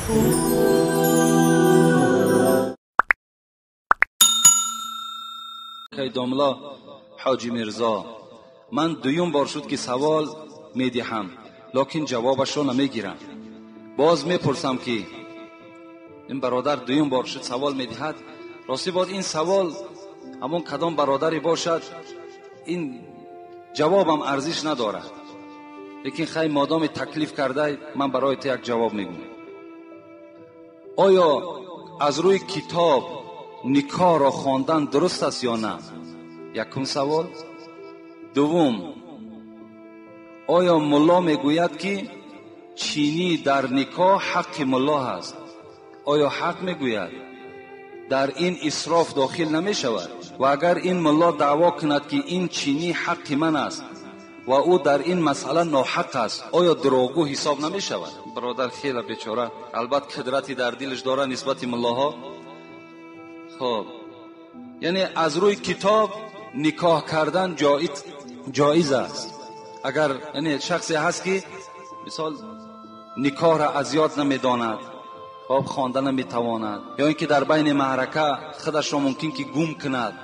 Домла Ҳоҷи Мирзо, ман дуюм бор шуд ки савол медиҳам, лекин ҷавобашро намегирам. Боз мепурсам ки ин бародар дуюм бор шуд савол медиҳад. Рости боз ин савол ҳамон кадом бародаре бошад, ин ҷавобам арзиш надорад. Лекин хай модоми таклиф кардай, ман барои ту як ҷавоб мегӯям. Оё аз рӯи китоб никоҳро хондан дуруст аст ё на? Якум савол. Дуввум, оё мулло мегӯяд ки чинӣ дар никоҳ ҳаққи мулло ҳаст? Оё ҳақ мегӯяд? Дар ин исроф дохил намешавад? Ва агар ин мулло даъво кунад ки ин чинӣ ҳаққи ман аст ва ӯ дар ин масъала ноҳақ аст, оё дурӯғгӯ ҳисоб намешавад? Бародар хеле бечора, албатта қудрате дар дилаш дорад нисбати муллоҳо. Хоб, яъне аз рӯи китоб никоҳ кардан ҷоиз аст. Агар яъне шахсе ҳаст ки мисол никоҳро аз ёд намедонад, хоб хонда наметавонад, ё ин ки дар байни маърака худашро мумкин ки гум кунад,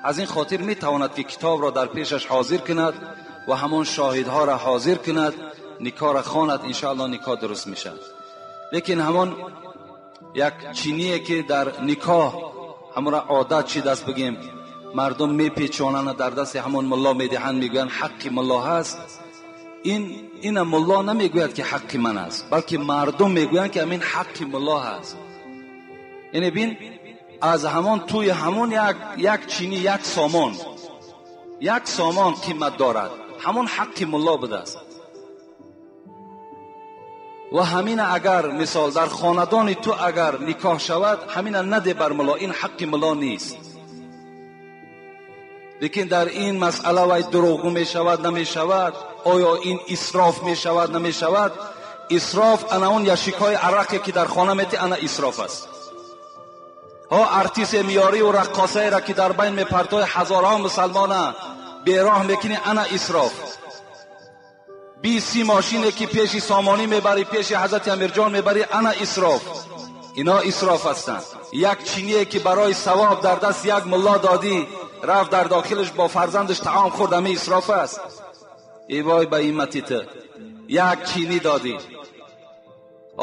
аз ин хотир метавонад ки китобро дар пешаш ҳозир кунад ва ҳамон шоҳидҳоро ҳозир кунад, никоҳро хонад, иншоаллоҳ никоҳ дуруст мешавад. Лекин ҳамон як чиние ки дар никоҳ ҳамонро одат шидаст, бигем мардум мепечонанд, дар дасти ҳамон мулло медиҳанд, мегӯянд ҳаққи мулло ҳаст. Ина мулло намегӯяд ки ҳаққи ман аст, балки мардум мегӯянд ки ҳамин ҳаққи мулло ҳаст. Яъне бин, аз ҳамон тӯи ҳамон як чини, як сомон, як сомон қимат дорад, ҳамон ҳаққи мулло будааст. Ва ҳамина агар мисол дар хонадони ту агар никоҳ шавад, ҳамина наде бар мулло, ин ҳаққи мулло нест. Лекин дар ин масъала вай дурӯғгӯ мешавад, намешавад? Оё ин исроф мешавад, намешавад? Исроф ана он яшикҳои арақе ки дар хона мети, ана исроф аст. Ҳо артисе миёриву раққосаеро ки дар байн мепартои ҳазорҳо мусалмона бероҳ мекунӣ, ана исроф. 20 мошине ки пеши сомонӣ мебарӣ, пеши ҳазрати Амирҷон мебарӣ, ана исроф. Ино исроф ҳастанд. Як чиние ки барои савоб дар даст як мулло додӣ, рафт дар дохилаш бо фарзандаш таом хӯрд, ҳамин исроф аст. Эй вой ба ҳиммати ту, як чинӣ додӣ.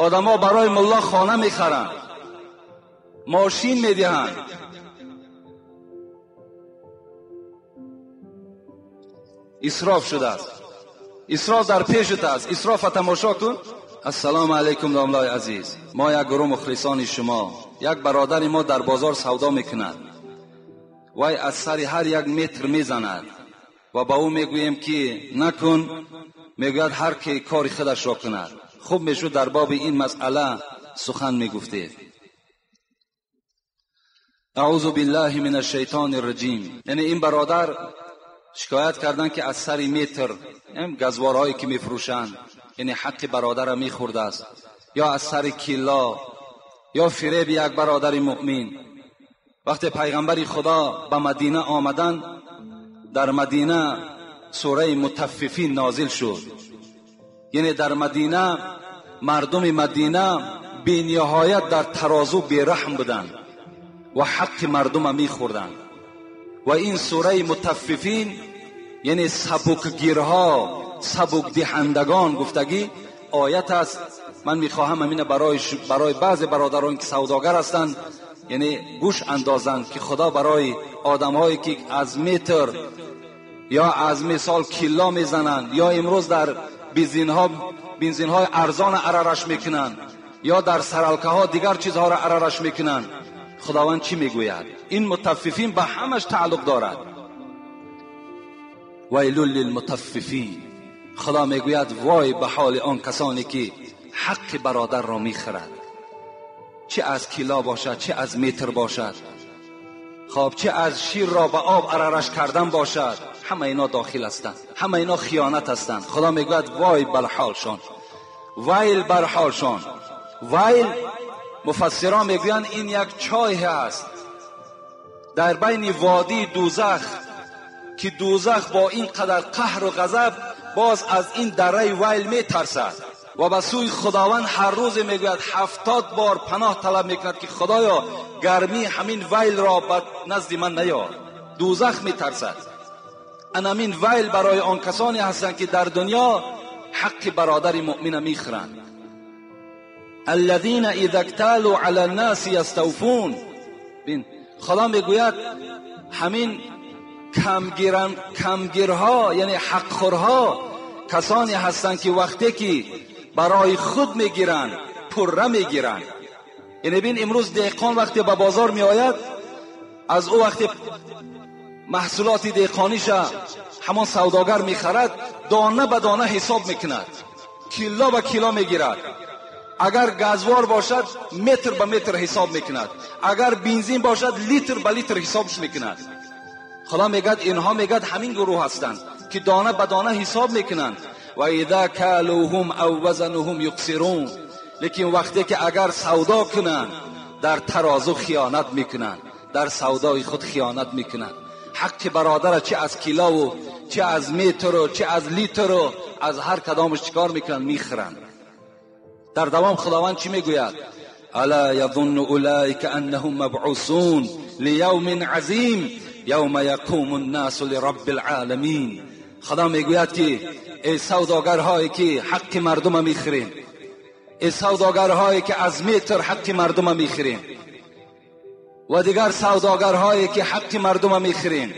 Одамо барои мулло хона мехаранд, мошин медиҳанд. Исроф шудааст. Исроф дар пешат аст. Исрофа тамошо кун. Ассалому алайкум домлои азиз. Мо як гурӯҳ мухлисони шумо. Як бародари мо дар бозор савдо мекунад. Вай аз сари ҳар як метр мезанад ва ба ӯ мегӯем ки накун, мегӯяд ҳар ки кори худашро кунад. Хуб мешуд дар боби ин масъала сухан мегуфтед. Аъузу биллаҳи мин ашшайтони рраҷим. Яъне ин бародар шикоят карданд ки аз сари метр газворҳое ки мефурӯшанд, яъне ҳаққи бародарро мехӯрдааст, ё аз сари килло, ё фиреби як бародари муъмин. Вақте пайғамбари Худо ба Мадина омаданд, дар Мадина сураи Мутаффифин нозил шуд. Яъне дар Мадина мардуми Мадина бениҳоят дар тарозу бераҳм буданд ва ҳаққи мардума мехӯрданд. Ва ин сураи Мутаффифин яъне сабукгирҳо, сабукдиҳандагон гуфтагӣ оят аст. Ман мехоҳам ҳамина барои баъзе бародарон ки савдогар ҳастанд, яъне гӯш андозанд ки Худо барои одамҳое ки аз метр ё аз мисол килло мезананд, ё имрӯз дар бензинҳои арзон арараш мекунанд, ё дар саралкаҳо дигар чизҳоро арараш мекунанд, Худованд чӣ мегӯяд? Ин мутаффифин ба ҳамаш тааллуқ дорад. Вайлул лилмутаффифин. Худо мегӯяд вой ба ҳоли он касоне ки ҳаққи бародарро мехӯрад, чӣ аз кило бошад, чӣ аз метр бошад, хоб чӣ аз ширро ба об арараш кардан бошад, ҳама ино дохил ҳастанд, ҳама ино хиёнат ҳастанд. Худо мегӯяд вой бар ҳолшон, вайл бар ҳолшон. Вайл муфассирон мегӯянд ин як чой ҳаст дар байни водии дӯзах ки дӯзах бо ин қадар қаҳру ғазаб боз аз ин дараи вайл метарсад. و به سوی خداوند هر روز میگوید 70 بار پناه طلب میکند که خدایا گرمی همین ویل را به نزد من نیار. دوزخ میترسد. انمین ویل برای آن کسانی هستند که در دنیا حق برادر مؤمن میخورند. الذین اذا اکتالوا علی الناس یستوفون. بین خدا میگوید همین کمگیرها یعنی حق خورها کسانی هستند که وقتی که برای خود میگیرند پره میگیرند. یعنی بین امروز دهقان وقتی به بازار میآید از او وقتی محصولات دهقانیش همان سوداگر میخرد دانه به دانه حساب میکند، کیلو به کیلو میگیرد. اگر گازوار باشد متر به متر حساب میکند، اگر بنزین باشد لیتر به لیتر حسابش میکند. خدا میگد اینها میگد همین گروه هستند که دانه به دانه حساب میکنند. و اذا کالوهم او وزنهم یقصرون. لیکن وقتی که اگر سودا کنند در ترازو خیانت میکنند، در سودای خود خیانت میکنند. حق برادر چه از کیلو و چه از متر و چه از لیتر و از هر کدامش چیکار میکنند؟ میخرند. در دوام خداوند چی میگوید؟ الا یظن اولئک انهم مبعوثون لیوم عظیم یوم یقوم الناس لرب العالمین. خدا میگوید که ای سوداگرهایی که حق مردم میخرین، ای سوداگرهایی که از متر حق مردم میخرین و دیگر سوداگرهایی که حق مردم میخرین،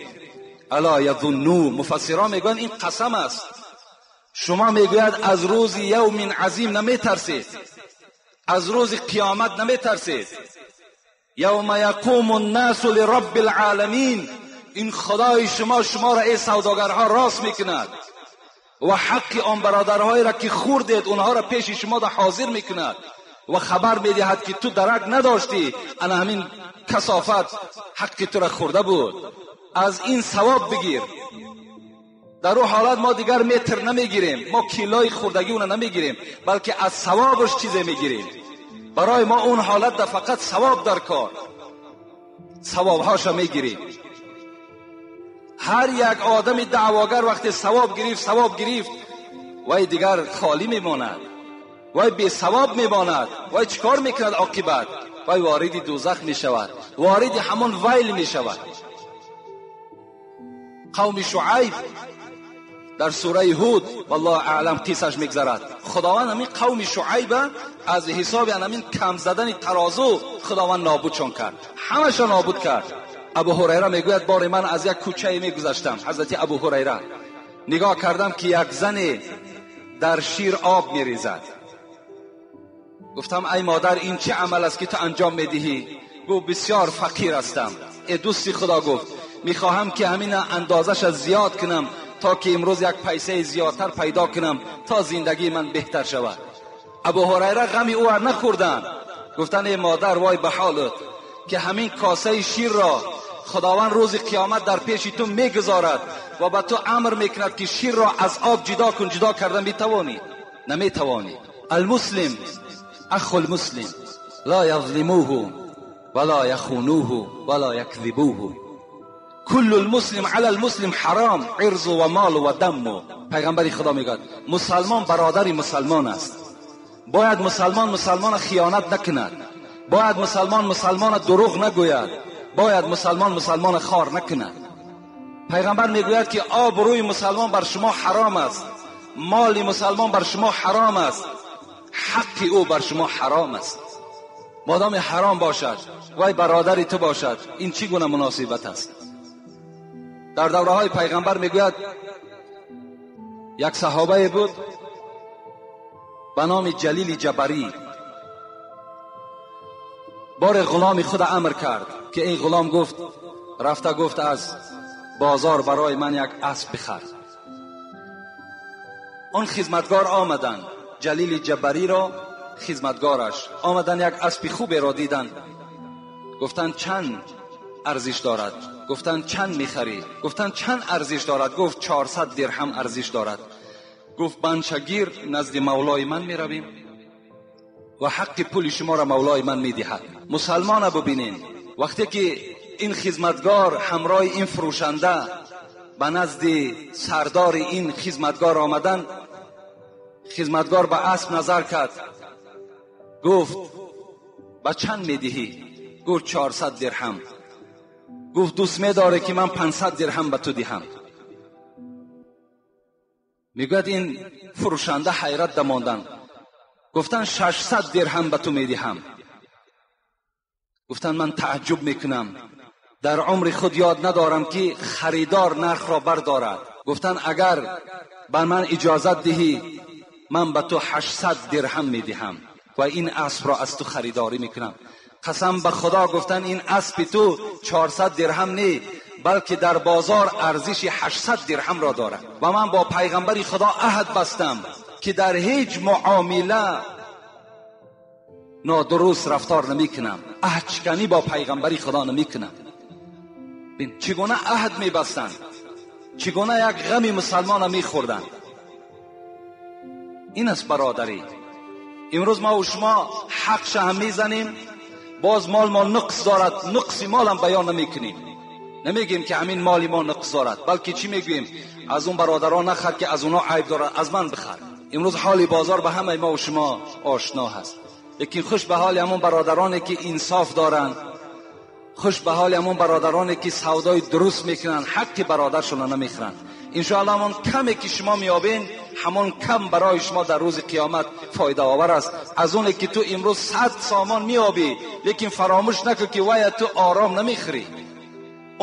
الا یظنوا، مفسران میگویند این قسم است. شما میگوید از روز یوم عظیم نمیترسید، از روز قیامت نمیترسید. یوم یقوم الناس لرب العالمین. این خدای شما شما را ای سوداگرها راست میکند و حق آن برادرهایی را که خوردید اونها را پیش شما در حاضر میکند و خبر میدهد که تو درک نداشتی، انا همین کثافت حق تو را خورده بود، از این ثواب بگیر. در اون حالت ما دیگر متر نمیگیریم، ما کیلوی خوردگی اون نمیگیریم، بلکه از ثوابش چیزی میگیریم. برای ما اون حالت در فقط ثواب در کار، ثوابهاش میگیریم. هر یک آدم دعواگر وقتی ثواب گرفت، ثواب گرفت، وای دیگر خالی میماند، وای بی ثواب میماند. وای چیکار میکند عاقبت؟ وای وارد دوزخ میشود، وارد همون ویل میشود. قوم شعیب در سوره هود والله اعلم قصهش میگذرد. خداوند همین قوم شعیب از حساب همین کم زدن ترازو خداوند نابودشان کرد، همشان نابود کرد. ابو هریره میگوید بار من از یک کوچه میگذشتم، حضرت ابو هریره، نگاه کردم که یک زن در شیر آب میریزد. گفتم ای مادر این چه عمل است که تو انجام میدهی؟ گفت بسیار فقیر هستم. ای دوستی خدا، گفت میخواهم که همین اندازش زیاد کنم تا که امروز یک پیسه زیادتر پیدا کنم تا زندگی من بهتر شود. ابو هریره غمی او را نخوردن، گفتن ای مادر وای به حالت که همین کاسه شیر را خداوند روز قیامت در پیش تو میگذارد و به تو امر میکند که شیر را از آب جدا کن. جدا کردن میتوانی؟ نمیتوانی. المسلم اخ المسلم لا یظلموه ولا یخونوه ولا یکذبوه. کل المسلم علی المسلم حرام عرض و مال و دم. پیغمبر خدا میگه مسلمان برادر مسلمان است. باید مسلمان مسلمان خیانت نکند، باید مسلمان مسلمان دروغ نگوید، باید مسلمان مسلمان خار نکند. پیغمبر میگوید که آب روی مسلمان بر شما حرام است، مال مسلمان بر شما حرام است، حق او بر شما حرام است. مادام حرام باشد وای برادر تو باشد، این چی گونه مناسبت است؟ در دوره های پیغمبر میگوید یک صحابه بود به نام جلیل جبری، بار غلام خود امر کرد که این غلام گفت، رفته گفت از بازار برای من یک اسب بخر. آن خدمتگار آمدن، جلیل جبری را خدمتگارش آمدن، یک اسب خوبی را دیدن، گفتن چند ارزش دارد؟ گفتن چند میخری؟ گفتن چند ارزش دارد؟ گفت 400 درهم ارزش دارد. گفت بنچگیر نزد مولای من میرویم و حق پول شما را مولای من میدهد. مسلمان ببینین وقتی که این خدمتگار همراه این فروشنده به نزد سردار این خدمتگار آمدن، Хизматгор ба асп назар кард, гуфт ба чанд медиҳӣ? Гуфт 400 дирҳам. Гуфт дӯст медорӣ ки ман 500 дирҳам ба ту диҳам? Мегӯяд ин фурӯшанда ҳайрат дамонданд. Гуфтанд 600 дирҳам ба ту медиҳам. Гуфтанд ман таъҷуб мекунам, дар умри худ ёд надорам ки харидор нархро бардорад. Гуфтанд агар ба ман иҷозат диҳӣ ман ба ту 800 дирҳам медиҳам ва ин аспро аз ту харидорӣ мекунам. Қасам ба Худо, гуфтанд ин аспи ту 400 дирҳам не, балки дар бозор арзиши 800 дирҳамро дорад. Ва ман бо пайғамбари Худо аҳд бастам ки дар ҳеҷ муомила нодуруст рафтор намекунам, аҳдшиканӣ бо пайғамбари Худо намекунам. Чӣ гуна аҳд мебастанд, чӣ гуна як ғами мусалмона мехӯрданд. Ин аст бародарӣ. Имрӯз ма ва шумо ҳақша ҳам мезанем, боз мол мо нуқс дорад, нуқси молам баён намекунем. Намегӯем ки ҳамин моли мо нуқс дорад, балки чӣ мегӯем? Аз он бародарон нахар ки аз онҳо айб дорад, аз ман бихар. Имрӯз ҳоли бозор ба ҳамаи мо ва шумо ошно ҳаст. Лекин хуш ба ҳоли ҳамон бародароне ки инсоф доранд, хуш ба ҳоли ҳамон бародароне ки савдои дуруст мекунанд, ҳаққи бародаршонро намехӯранд. Иншоаллоҳ ҳамон каме ки шумо меёбед, ҳамон кам барои шумо дар рӯзи қиёмат фоидаовар аст. Аз оне ки ту имрӯз 100 сомон меёбӣ, лекин фаромӯш накун ки вая ту ором намехӯрӣ.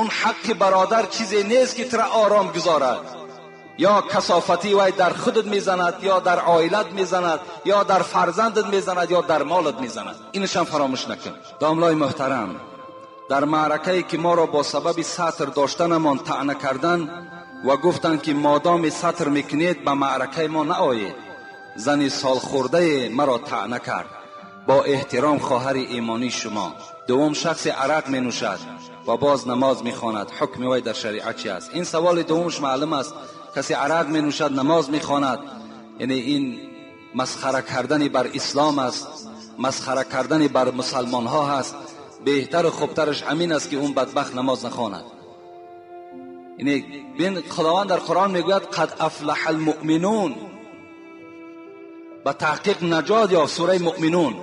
Он ҳаққи бародар чизе нест ки тура ором гузорад. Ё касофатӣ вай дар худат мезанад, ё дар оилат мезанад, ё дар фарзандат мезанад, ё дар молат мезанад. Инашам фаромӯш накун. Домлои муҳтарам, дар маъракае ки моро бо сабаби сатр доштанамон таъна кардан ва гуфтанд ки модоми сатр мекунед ба маъракаи мо наоед, зани солхӯрдае маро таъна кард. Бо эҳтиром хоҳари имонии шумо. Дуввум, шахси арақ менӯшад ва боз намоз мехонад, ҳукми вай дар шариат чи аст? Ин саволи дуввумш маълум аст. Касе арақ менӯшад, намоз мехонад, яъне ин масхара кардани бар ислом аст, масхара кардани бар мусалмонҳо ҳаст. Беҳтару хубтараш ҳамин аст ки он бадбахт намоз нахонад. Яъне бин, Худованд дар Қуръон мегӯяд қад афлаҳа алмуъминун, ба таҳқиқ наҷот ёфт. Сураи Муъминун,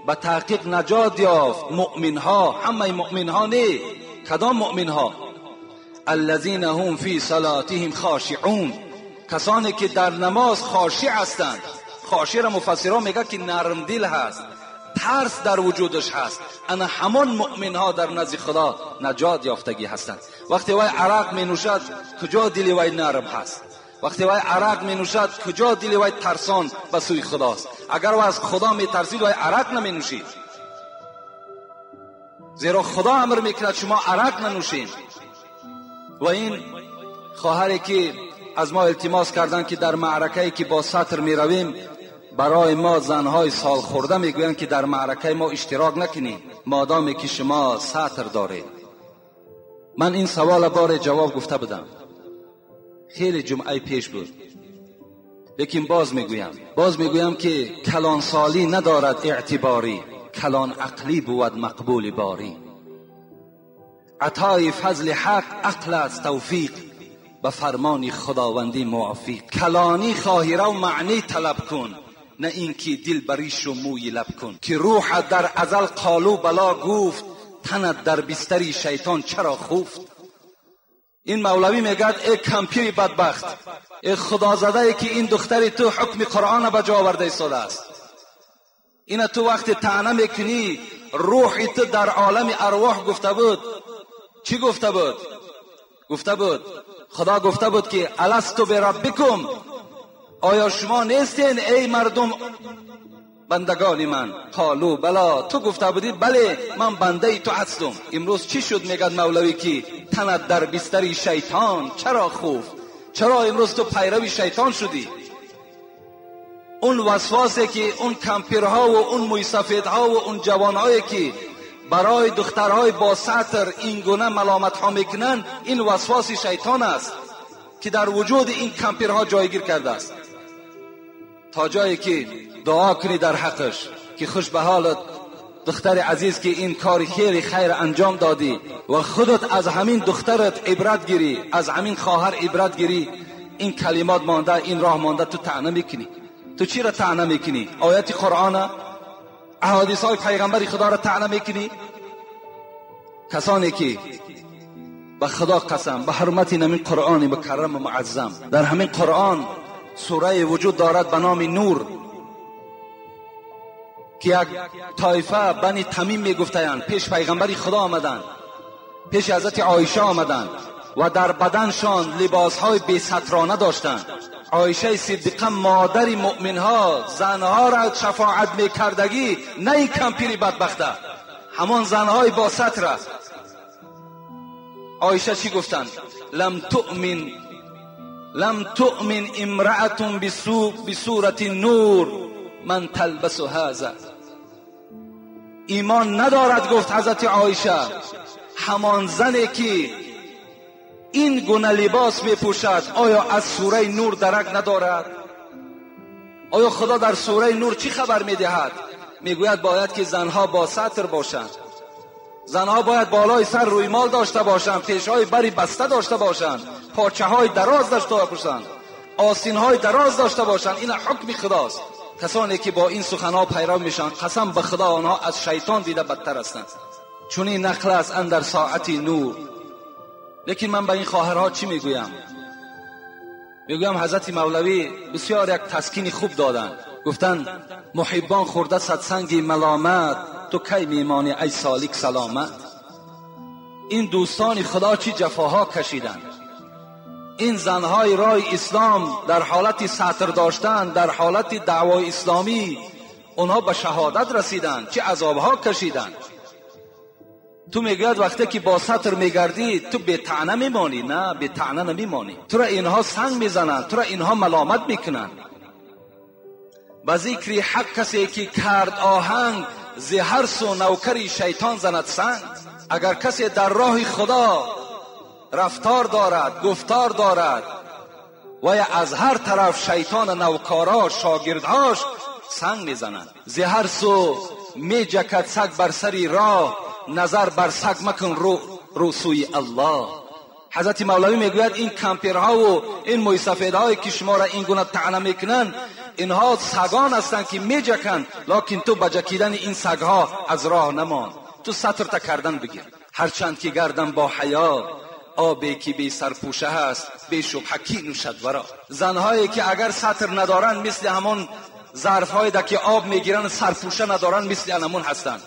ба таҳқиқ наҷот ёфт муъминҳо. Ҳамаи муъминҳо не, кадом муъминҳо? الذین هم فی صلاتهم خاشعون، کسانی که در نماز خاشع هستند. خاشع را مفسران میگه که نرم دل هست، ترس در وجودش هست. انا همان مؤمن ها در نزد خدا نجات یافتگی هستند. وقتی وای عرق می نوشد کجا دل وای نرم هست؟ وقتی وای عرق می نوشد کجا دل وای ترسان به سوی خداست؟ اگر وای از خدا می ترسید وای عرق نمی نوشید، زیرا خدا امر میکند شما عرق ننوشید. و این خواهری که از ما التماس کردند که در معرکه‌ای که با سطر می رویم، برای ما زنهای سال خورده میگویند که در معرکه ما اشتراک نکنید مادامی که شما سطر دارید. من این سوال بار جواب گفته بودم، خیلی جمعه پیش بود، لیکن باز میگویم که کلان سالی ندارد اعتباری، کلان عقلی بود مقبول باری. عطای فضل حق عقل است توفیق، به فرمان خداوندی موافق. کلانی خواهی رو معنی طلب کن، نه اینکه دل بریش و موی لب کن. که روح در ازل قالو بلا گفت، تنت در بستری شیطان چرا خفت. این مولوی میگد ای کمپیر بدبخت، ای خدازده که این دختری تو حکم قرآن به جا آورده ایستاده است. این تو وقتی طعنه میکنی روحی تو در عالم ارواح گفته بود. چی گفته بود؟ گفته بود خدا گفته بود که الستو بربکم، آیا شما نیستین ای مردم بندگان من؟ قالو بلا، تو گفته بودی بله من بنده تو هستم. امروز چی شد؟ میگد مولوی که تنت در بستری شیطان چرا خفت؟ چرا امروز تو پیروی شیطان شدی؟ اون وسواسی که اون کمپیرها و اون مویسفیدها و اون جوانهایی که برای دخترهای با سطر این گونه ملامت ها میکنن، این وسواس شیطان است که در وجود این کمپیرها جایگیر کرده است. تا جایی که دعا کنی در حقش که خوش به حالت دختر عزیز که این کار خیلی خیر انجام دادی و خودت از همین دخترت عبرت گیری، از همین خواهر عبرت گیری. این کلمات مانده، این راه مانده، تو طعنه میکنی. Ту чӣ ра таъна мекунӣ? Ояти Қуръона, аҳодисҳои пайғамбари Худоро таъна мекунӣ? Касоне ки ба Худо қасам, ба ҳурмати ҳамин Қуръони мукарраму муаззам, дар ҳамин Қуръон сурае вуҷуд дорад ба номи Нур, ки як тоифа Бани Тамим мегуфтаянд, пеш пайғамбари Худо омаданд, пеши ҳазрати Оиша омаданд ва дар баданшон либосҳои бесатрона доштанд. Оишаи Сиддиқа, модари муъминҳо, занҳоро шафоат мекардагӣ, на ин кампири бадбахта, ҳамон занҳои бо сатр аст. Оиша чӣ гуфтанд? Лам туъмин, лам туъмин имраатун бисурати нур ман талбасу ҳаза. Имон надорад, гуфт ҳазрати Оиша, ҳамон зане ки ин гуна либос мепӯшад, оё аз сураи Нур дарак надорад? Оё Худо дар сураи Нур чӣ хабар медиҳад? Мегӯяд бояд ки занҳо бо сатр бошанд, занҳо бояд болои сар рӯймол дошта бошанд, пешҳои бари баста дошта бошанд, порчаҳои дароз дошта бошанд, осинҳои дароз дошта бошанд. Ин ҳукми Худост. Касоне ки бо ин суханҳо пайрав мешаванд, қасам ба Худо, онҳо аз шайтон дида бадтар ҳастанд. Чунин нақл аст андар соати Нур. Лекин ман ба ин хоҳарҳо чӣ мегӯям? Мегӯям ҳазрати Мавлавӣ бисёр як таскини хуб доданд. Гуфтанд муҳиббон хӯрда садсанги маломат, ту кай мемонӣ ай солик саломат? Ин дӯстони Худо чӣ ҷафоҳо кашиданд. Ин занҳои роҳи ислом дар ҳолати сатр доштан, дар ҳолати даъвои исломӣ, онҳо ба шаҳодат расиданд, чӣ азобҳо кашиданд. Ту мегӯяд вақте ки бо сатр мегардӣ, ту бетаъна мемонӣ. На, бетаъна намемонӣ. Тура инҳо санг мезананд, тура инҳо маломат мекунанд. Ба зикри ҳақ касе ки кард оҳанг, зи ҳар су навкари шайтон занад санг. Агар касе дар роҳи Худо рафтор дорад, гуфтор дорад, ва аз ҳар тараф шайтон навкарош, шогирдҳош санг мезананд. Зи ҳар су меҷакад саг бар сари роҳ, назар бар саг макун, рӯ сӯи Аллоҳ. Ҳазрати Мавлавӣ мегӯяд ин кампирҳову ин мӯйсафедҳое ки шуморо ин гуна таъна мекунанд, инҳо сагон ҳастанд ки меҷаканд, лекин ту ба ҷакидани ин сагҳо аз роҳ намон, ту сатрта кардан бигир. Ҳарчанд ки гардам бо ҳаё, обе ки бе сарпӯша ҳаст, бешубҳа кӣ нӯшад варо. Занҳое ки агар сатр надоранд, мисли ҳамон зарфҳое ки об мегиранд сарпӯша надоранд, мисли анамон ҳастанд.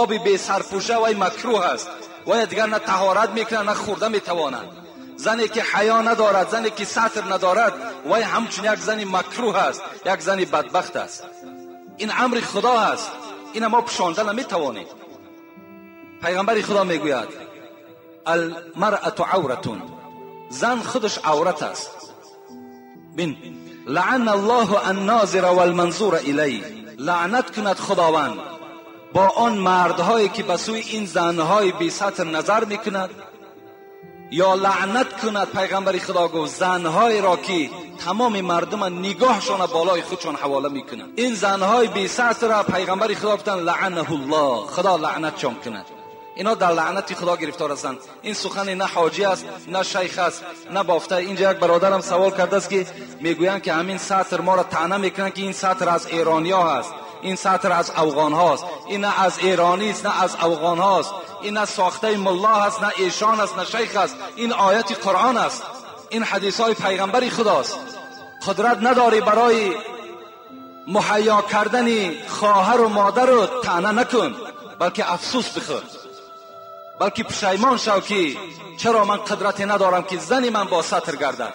Оби бе сарпӯша вай макрӯҳ аст, вай дигар на таҳорат мекунад, на хӯрда метавонад. Зане ки ҳаё надорад, зане ки сатр надорад, вай ҳамчун як зани макрӯҳ аст, як зани бадбахт аст. Ин амри Худо аст, ина мо пӯшонда наметавонем. Пайғамбари Худо мегӯяд алмаръату авратун, зан худаш аврат аст. Бин, лаъана Аллоҳу аннозира валманзура илай, лаънат кунад Худованд бо он мардҳое ки ба сӯи ин занҳои бесатр назар мекунад, ё лаънат кунад, пайғамбари Худо гуфт, занҳоеро ки тамоми мардума нигоҳшона болои худшон ҳавола мекунанд. Ин занҳои бесатрро пайғамбари Худо гуфтанд лаъанаҳуллоҳ, Худо лаънатшон кунад. Инҳо дар лаънати Худо гирифтор ҳастанд. Ин сухане на ҳоҷӣ аст, на шайх аст, на бофта. Инҷа як бародарам савол кардааст ки мегӯянд ки ҳамин сатр моро таъна мекунанд ки ин сатр аз эрониҳо ҳаст, ин сатр аз афғонҳост. Ин на аз эронист, на аз афғонҳост, ин на сохтаи мулло ҳаст, на эшон аст, на шайх аст. Ин ояти Қуръон аст, ин ҳадисҳои пайғамбари Худост. Қудрат надорӣ барои муҳайё кардани хоҳару модару таъна накун, балки афсӯс бихӯр, балки пушаймон шав ки чаро ман қудрате надорам ки зани ман бо сатр гардад.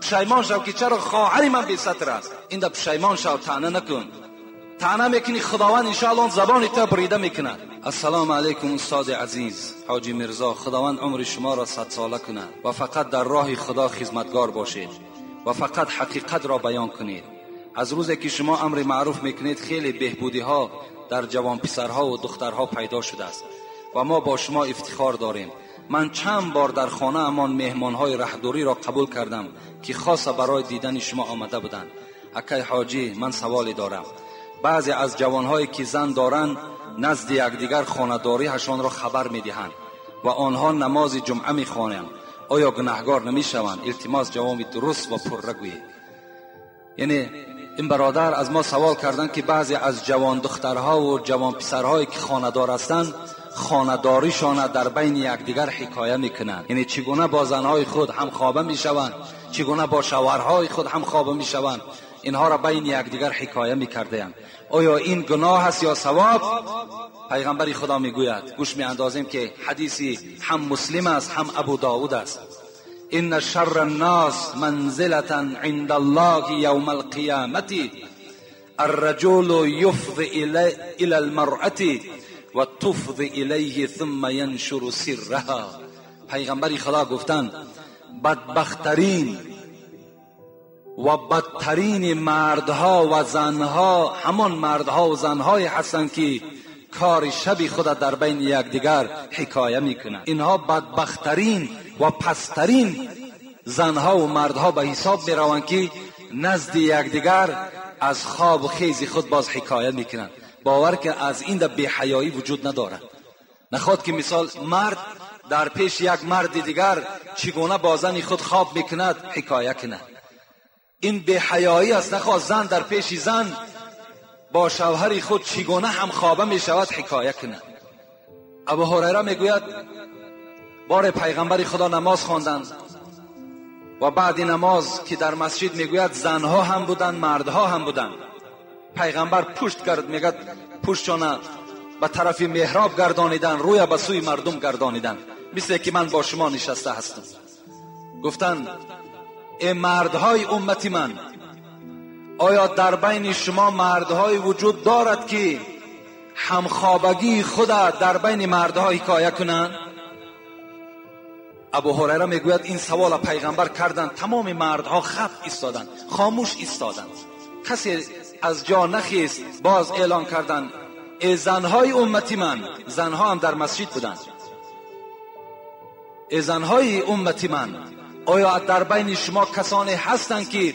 Пушаймон шав ки чаро хоҳари ман бесатр аст. Инда пушаймон шав, таъна накун. Таъна мекунӣ, Худованд иншоаллоҳ забони ту бурида мекунад. Ассалому алайкум устоди азиз ҳоҷи Мирзо, Худованд умри шуморо садсола кунад ва фақат дар роҳи Худо хизматгор бошед ва фақат ҳақиқатро баён кунед. Аз рӯзе ки шумо амри маъруф мекунед, хеле беҳбудиҳо дар ҷавонписарҳо ва духтарҳо пайдо шудааст ва мо бо шумо ифтихор дорем. Ман чанд бор дар хонаамон меҳмонҳои раҳдуриро қабул кардам ки хоса барои дидани шумо омада буданд. Акай ҳоҷӣ, ман саволе дорам. Баъзе аз ҷавонҳое ки зан доранд, назди якдигар хонадориҳашонро хабар медиҳанд ва онҳо намози ҷумъа мехонанд. Оё гунаҳгор намешаванд? Илтимос, ҷавоби дуруст ва пурра гӯед. Яъне Ин бародар аз мо савол карданд, ки баъзе аз ҷавон духтарҳо ва ҷавон писарҳое ки хонадор ҳастанд, хонадориашонро дар байни якдигар ҳикоя мекунанд. Яъне чӣ гуна бо занҳои худ ҳамхоба мешаванд, чӣ гуна бо шавҳарҳои худ ҳамхоба мешаванд, инҳоро байни якдигар ҳикоя мекарданд. Оё ин гуноҳ аст ё савоб? Пайғамбари Худо мегӯяд, гӯш меандозем ки ҳадиси ҳам Муслим аст, ҳам Абу Довуд аст. إن شر الناس منزلة عند الله يوم القيامة الرجل يفضي إلى المرأة وتفضي إليه ثم ينشر سرها. پیغمبر خدا گفتند بدبخترین و بدترین مردها و زنها همان مردها و زنهای هستند که کار شبی خود در بین یکدیگر حکایه میکنند. اینها بدبخترین و پسترین زنها و مردها به حساب میروند که نزد یکدیگر از خواب و خیز خود باز حکایه میکنند. باور که از این در بی‌حیایی وجود ندارد. نخواد که مثال مرد در پیش یک مرد دیگر چگونه با زن خود خواب میکند حکایه کند، این بی‌حیایی است. نخواد زن در پیش زن با شوهر خود چگونه هم خوابه می شود حکایه کند. ابو هریره میگوید بار پیغمبر خدا نماز خواندند و بعد نماز که در مسجد میگوید زنها هم بودند مردها هم بودند. پیغمبر پشت کرد، میگد پشتشان به طرف محراب گردانیدن، روی به سوی مردم گردانیدن، مثل که من با شما نشسته هستم. گفتند ای مردهای امتی من، آیا در بین شما مردهای وجود دارد که همخوابگی خود در بین مردها حکایه کنند؟ ابو هریره میگوید این سوال پیغمبر کردند، تمام مردها خپ ایستادند، خاموش ایستادند، کسی از جا نخیست. باز اعلان کردند ای زنهای امتی من، زنها هم در مسجد بودند، ای زنهای امتی من، آیا در بین شما کسانی هستند که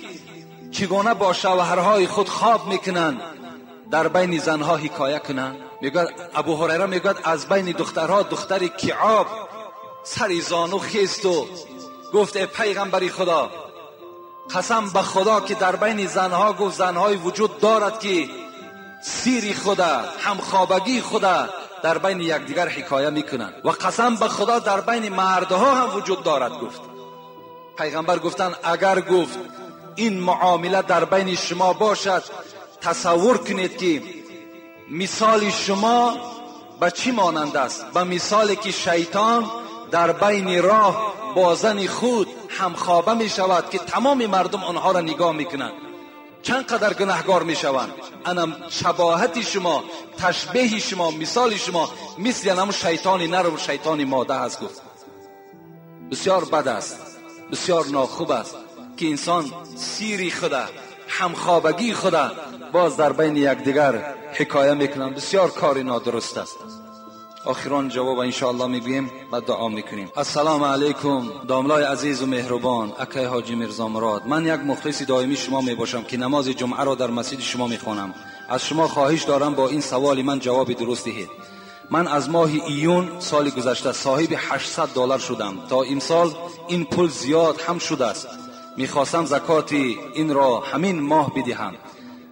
چگونه با شوهرهای خود خواب میکنند در بین زنها حکایه کنند؟ میگوید ابو هریره میگوید از بین دخترها دختر کعاب سری زانو خیست و گفت ای پیغمبر خدا، قسم به خدا که در بین زنها گفت زنهای وجود دارد که سیر خدا همخوابگی خدا در بین یکدیگر حکایه میکنند و قسم به خدا در بین مردها هم وجود دارد. گفت پیغمبر گفتند اگر گفت این معامله در بین شما باشد، تصور کنید که مثال شما به چی مانند است؟ به مثالی که شیطان در بین راه با زن خود همخوابه می شود که تمام مردم آنها را نگاه می کنند، چند قدر گناهگار می شوند. انم شباهت شما، تشبیه شما، مثال شما مثل انم شیطان نر و شیطان ماده است. گفت بسیار بد است، بسیار ناخوب است که انسان سیری خدا، همخوابگی خدا باز در بین یکدیگر حکایه میکنند. بسیار کار نادرست است. آخران جواب انشاءالله میگوییم و دعا میکنیم. السلام علیکم داملای عزیز و مهربان، اکای حاجی میرزا مراد، من یک مخلص دائمی شما میباشم که نماز جمعه را در مسجد شما میخوانم. از شما خواهش دارم با این سوال من جواب درست دهید. من از ماه ایون سال گذشته صاحب $800 شدم. تا امسال این پول زیاد هم شده است. میخواستم زکات این را همین ماه بدهم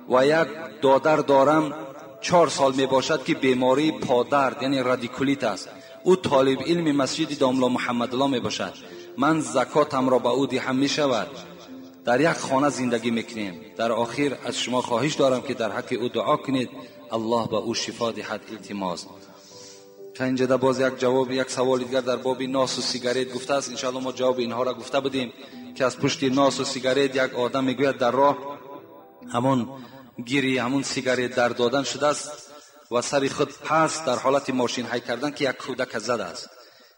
و یک دادر دارم 4 سال میباشد که بیماری پادرد یعنی رادیکولیت است. او طالب علم مسجد داملا محمدالله میباشد. من زکاتم را به او دهم میشود. در یک خانه زندگی میکنیم. در آخر از شما خواهش دارم که در حق او دعا کنید، الله به او شفا دهد. التماس. تا اینجا باز یک جواب، یک سوال دیگر در باب ناس و سیگارت گفته است. انشاءالله ما جواب اینها را گفته بودیم که از پشت ناس و سیگارت یک آدم میگوید در راه همون گیری همون سیگارت در دادن شده است و سر خود پس در حالت ماشین های کردن که یک کودک زده است.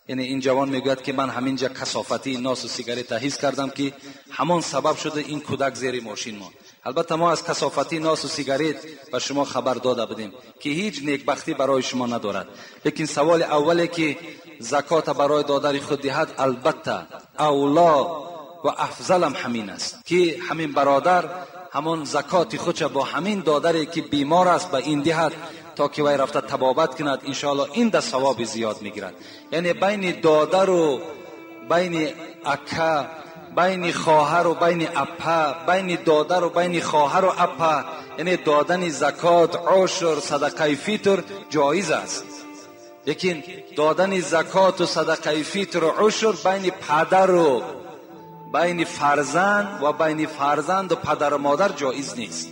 یعنی این جوان میگوید که من همینجا کثافتی ناس و سیگارت حس کردم که همان سبب شده این کودک زیر ماشین ماند. البته ما از کثافتی ناس و سیگارت به شما خبر داده بودیم که هیچ نیکبختی برای شما ندارد. لیکن سوال اولی که زکات برای دادر خود دهد، البته اولا و افضلم همین است که همین برادر همون زکات خودش با همین دادری که بیمار است به این دهد تا که وی رفته طبابت کند. انشاءالله این ده ثواب زیاد میگیرد. یعنی بین دادر و بین اکا، байни хоҳару байни апа, байни додару байни хоҳару апа, яъне додани закот, ушр, садақаи фитр ҷоиз аст. Лекин додани закоту садақаи фитру ушр байни падару байни фарзанд ва байни фарзанду падару модар ҷоиз нест.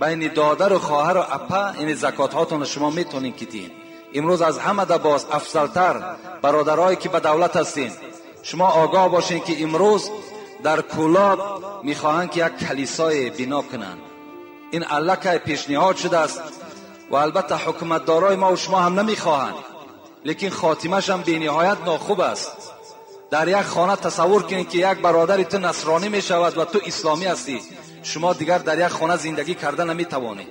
Байни додару хоҳару апа, яъне закотҳотонро шумо метавонед ки диҳед. Имрӯз аз ҳама да боз афзалтар бародарое ки ба давлат ҳастед, шумо огоҳ бошед ки имрӯз дар Кӯлоб мехоҳанд ки як калисое бино кунанд. Ин аллакай пешниҳод шудааст ва албатта ҳукуматдорои мо шумо ҳам намехоҳанд, лекин хотимаш ҳам бениҳоят нохуб аст. Дар як хона тасаввур кунед ки як бародари ту насронӣ мешавад ва ту исломӣ ҳастӣ, шумо дигар дар як хона зиндагӣ карда наметавонед.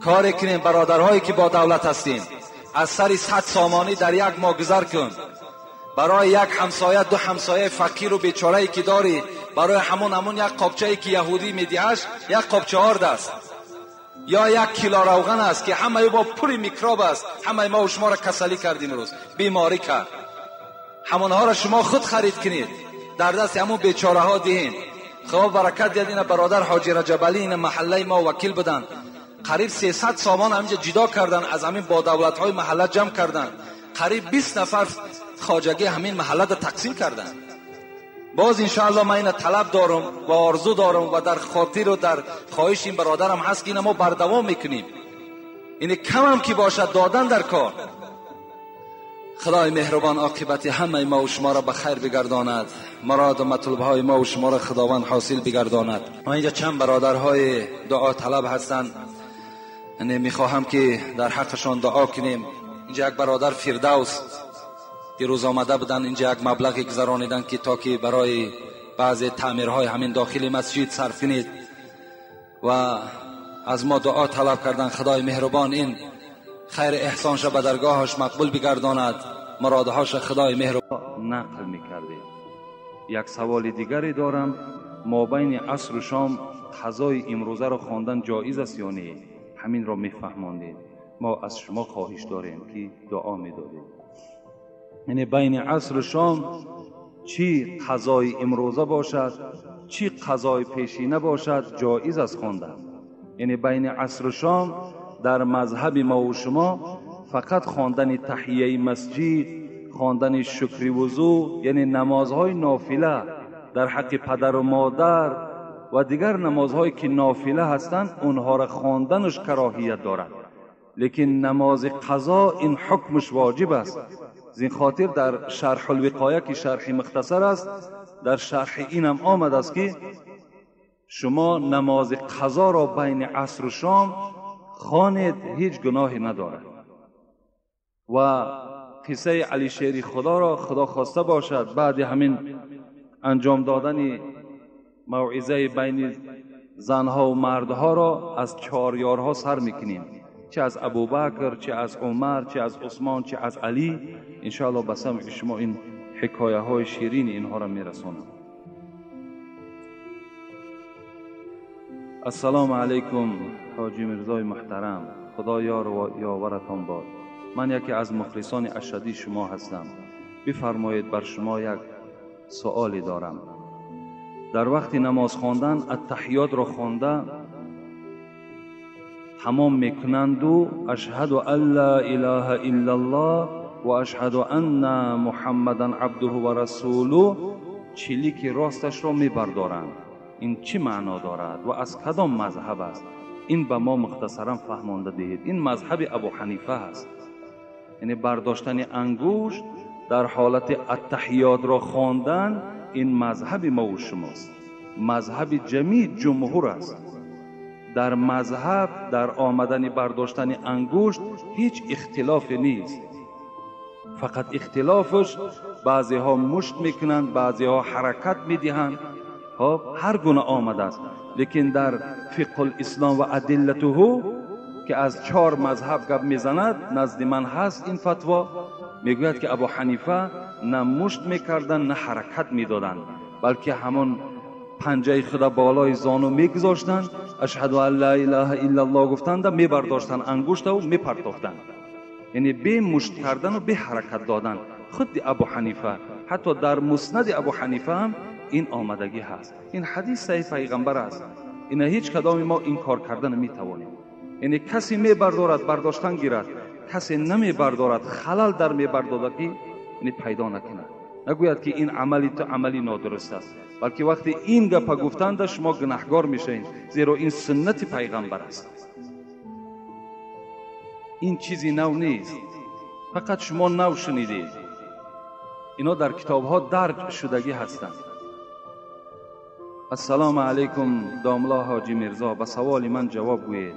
Коре кунем бародарҳое ки бо давлат ҳастем, аз сари 100 сомонӣ дар як моҳ гузар кун. Барои як ҳамсоя, ду ҳамсояи фақиру бечорае ки дорӣ, барои ҳамон як қобчае ки яҳудӣ медиҳаш, як қобча орд аст ё як кило равған аст ки ҳамаи бо пури микроб аст, ҳамаи мо шуморо касалӣ кард, имрӯз беморӣ кард. Ҳамонҳоро шумо худ харид кунед, дар дасти ҳамон бечораҳо диҳед. Худо баракат диҳад ина бародар ҳоҷи Раҷабалӣ, ина маҳаллаи мо вакил буданд, қариб 300 сомон ҳаминҷа ҷудо кардан, аз ҳамин бо давлатҳои маҳалла ҷамъ карданд, қариб 20 нафар хоҷагӣ ҳамин маҳаллада тақсим карданд. Боз иншоалло ман ина талаб дорам ва орзу дорам ва дар хотиру дар хоҳиши ин бародарам ҳаст ки ина мо бардавом мекунем. Ини камам ки бошад додан дар кор. Худои меҳрубон оқибати ҳамаи мо ва шуморо ба хайр бигардонад, муроду матлубҳои мо ва шуморо худованд ҳосил бигардонад. Ма инҷа чанд бародарҳои дуоталаб ҳастанд, яъне мехоҳам ки дар ҳаққашон дуо кунем. Инҷа як бародар Фирдавс дирӯз омада буданд, инҷа як маблағе гузарониданд ки то ки барои баъзе таъмирҳои ҳамин дохили масҷид сарф кунед ва аз мо дуо талаб карданд. Худои меҳрубон ин хайр эҳсонша ба даргоҳаш мақбул бигардонад, муродҳоша худои меҳрубон. Нақл мекардед. Як саволи дигаре дорам: мобайни асру шом қазои имрӯзаро хондан ҷоиз аст ё не? Ҳаминро мефаҳмондед. Мо аз шумо хоҳиш дорем ки дуо медодед. Яъне байни асру шом чӣ қазои имрӯза бошад, чӣ қазои пешина бошад, ҷоиз аст хондан. Яъне байни асру шом дар мазҳаби мо ва шумо фақат хондани таҳияи масҷид, хондани шукри вузӯ, яъне намозҳои нофила дар ҳаққи падару модар ва дигар намозҳое ки нофила ҳастанд, онҳоро хонданаш кароҳият дорад. Лекин намози қазо ин ҳукмаш воҷиб аст. Зин хотир дар шарҳулвиқоя ки шарҳи мухтасар аст, дар шарҳи инам омадааст ки шумо намози қазоро байни асру шом хонед, ҳеҷ гуноҳе надорад. Ва қиссаи Алишери Худоро Худо хоста бошад баъди ҳамин анҷом додани мавъизаи байни занҳо ва мардҳоро аз чорёрҳо сар мекунем, чӣ аз Абубакр, чӣ аз Умар, чӣ аз Усмон, чӣ аз Алӣ. Иншоалло ба самъи шумо ин ҳикояҳои ширини инҳоро мерасонам. Ассалому алайкум ҳоҷи Мирзои муҳтарам, Худо ёру ёваратон бод. Ман яке аз мухлисони ашадии шумо ҳастам. Бифармоед, бар шумо як суоле дорам. Дар вақти намоз хондан аттаҳиётро хонда тамом мекунанду ашҳаду ан ла илаҳа иллаллоҳ ва ашҳаду анна муҳаммадан абдуҳу ва расулуҳ чилики росташро мебардоранд. Ин чӣ маъно дорад ва аз кадом мазҳаб аст? Ин ба мо мухтасаран фаҳмонда диҳед. Ин мазҳаби Абу Ҳанифа аст. Яъне бардоштани ангушт дар ҳолати аттаҳиётро хондан ин мазҳаби мо ва шумост, мазҳаби ҷамии ҷумҳур аст. Дар мазҳаб дар омадани бардоштани ангушт ҳеҷ ихтилофе нест. Фақат ихтилофаш баъзеҳо мушт мекунанд, баъзеҳо ҳаракат медиҳанд, хоб ҳар гуна омадааст. Лекин дар фиқҳул ислом ва адиллатуҳу ки аз 4 мазҳаб гап мезанад, назди ман ҳаст ин фатво, мегӯяд ки Абу Ҳанифа на мушт мекарданд, на ҳаракат медоданд, балки ҳамон панҷаи худа болои зону мегузоштанд, ашҳаду ан ла илаҳа иллаллоҳ гуфтанда мебардоштанд ангуштаву мепартофтанд. Яъне бе мушт кардану бе ҳаракат додан. Худи Абу Ҳанифа, ҳатто дар Муснади Абу Ҳанифа ҳам ин омадагӣ ҳаст. Ин ҳадис саҳиҳ пайғамбар аст. Ина ҳеҷ кадоми мо инкор карда наметавонем. Яъне касе мебардорад, бардоштан гирад, касе намебардорад, халал дар мебардорад, ки яъне пайдо накунад. Нагӯяд ки ин амали ту амали нодуруст аст, балки вақте ин гапа гуфтанда шумо гунаҳгор мешавед, зеро ин суннати пайғамбар аст. Ин чизи нав нест, фақат шумо нав шунидед. Ино дар китобҳо дарҷ шудагӣ ҳастанд. Ассалому алайкум, домла Ҳоҷи Мирзо, ба саволи ман ҷавоб гӯед.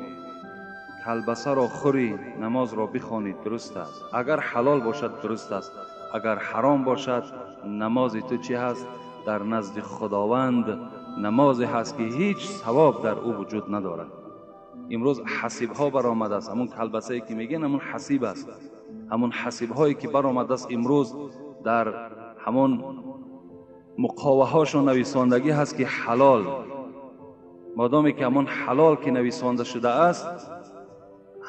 Калбасаро хӯрӣ, намозро бихонӣ, дуруст аст. Агар ҳалол бошад, дуруст аст. Агар ҳаром бошад, намози ту чӣ ҳаст? Дар назди Худованд намозе ҳаст ки ҳеҷ савоб дар ӯ вуҷуд надорад. Имрӯз ҳасибҳо баромадааст. Ҳамун калбасае ки мегӯянд, ҳамун ҳасиб аст. Ҳамун ҳасибҳое ки баромадааст имрӯз дар ҳамон муқоваҳошон нависондагӣ ҳаст ки ҳалол. Модоме ки ҳамон ҳалол ки нависонда шудааст,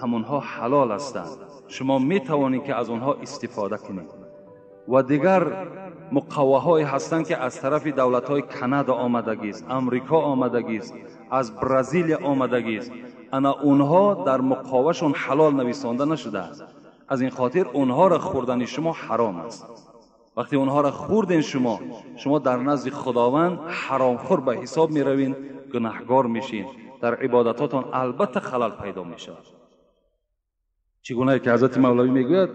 ҳамонҳо ҳалол ҳастанд. Шумо метавонед ки аз онҳо истифода кунед. Ва дигар муқоваҳое ҳастанд ки аз тарафи давлатҳои Канада омадагист, Амрико омадагист, аз Бразилия омадагист. Ана онҳо дар муқовашон ҳалол нависонда нашудааст. Аз ин хотир онҳоро хӯрдани шумо ҳаром аст. Вақте онҳоро хӯрден шумо дар назди Худованд ҳаромхӯр ба ҳисоб меравед, гунаҳгор мешин, дар ибодатотон албатта халал пайдо мешавад. Чӣ гунае ки ҳазрати Мавлавӣ мегӯяд,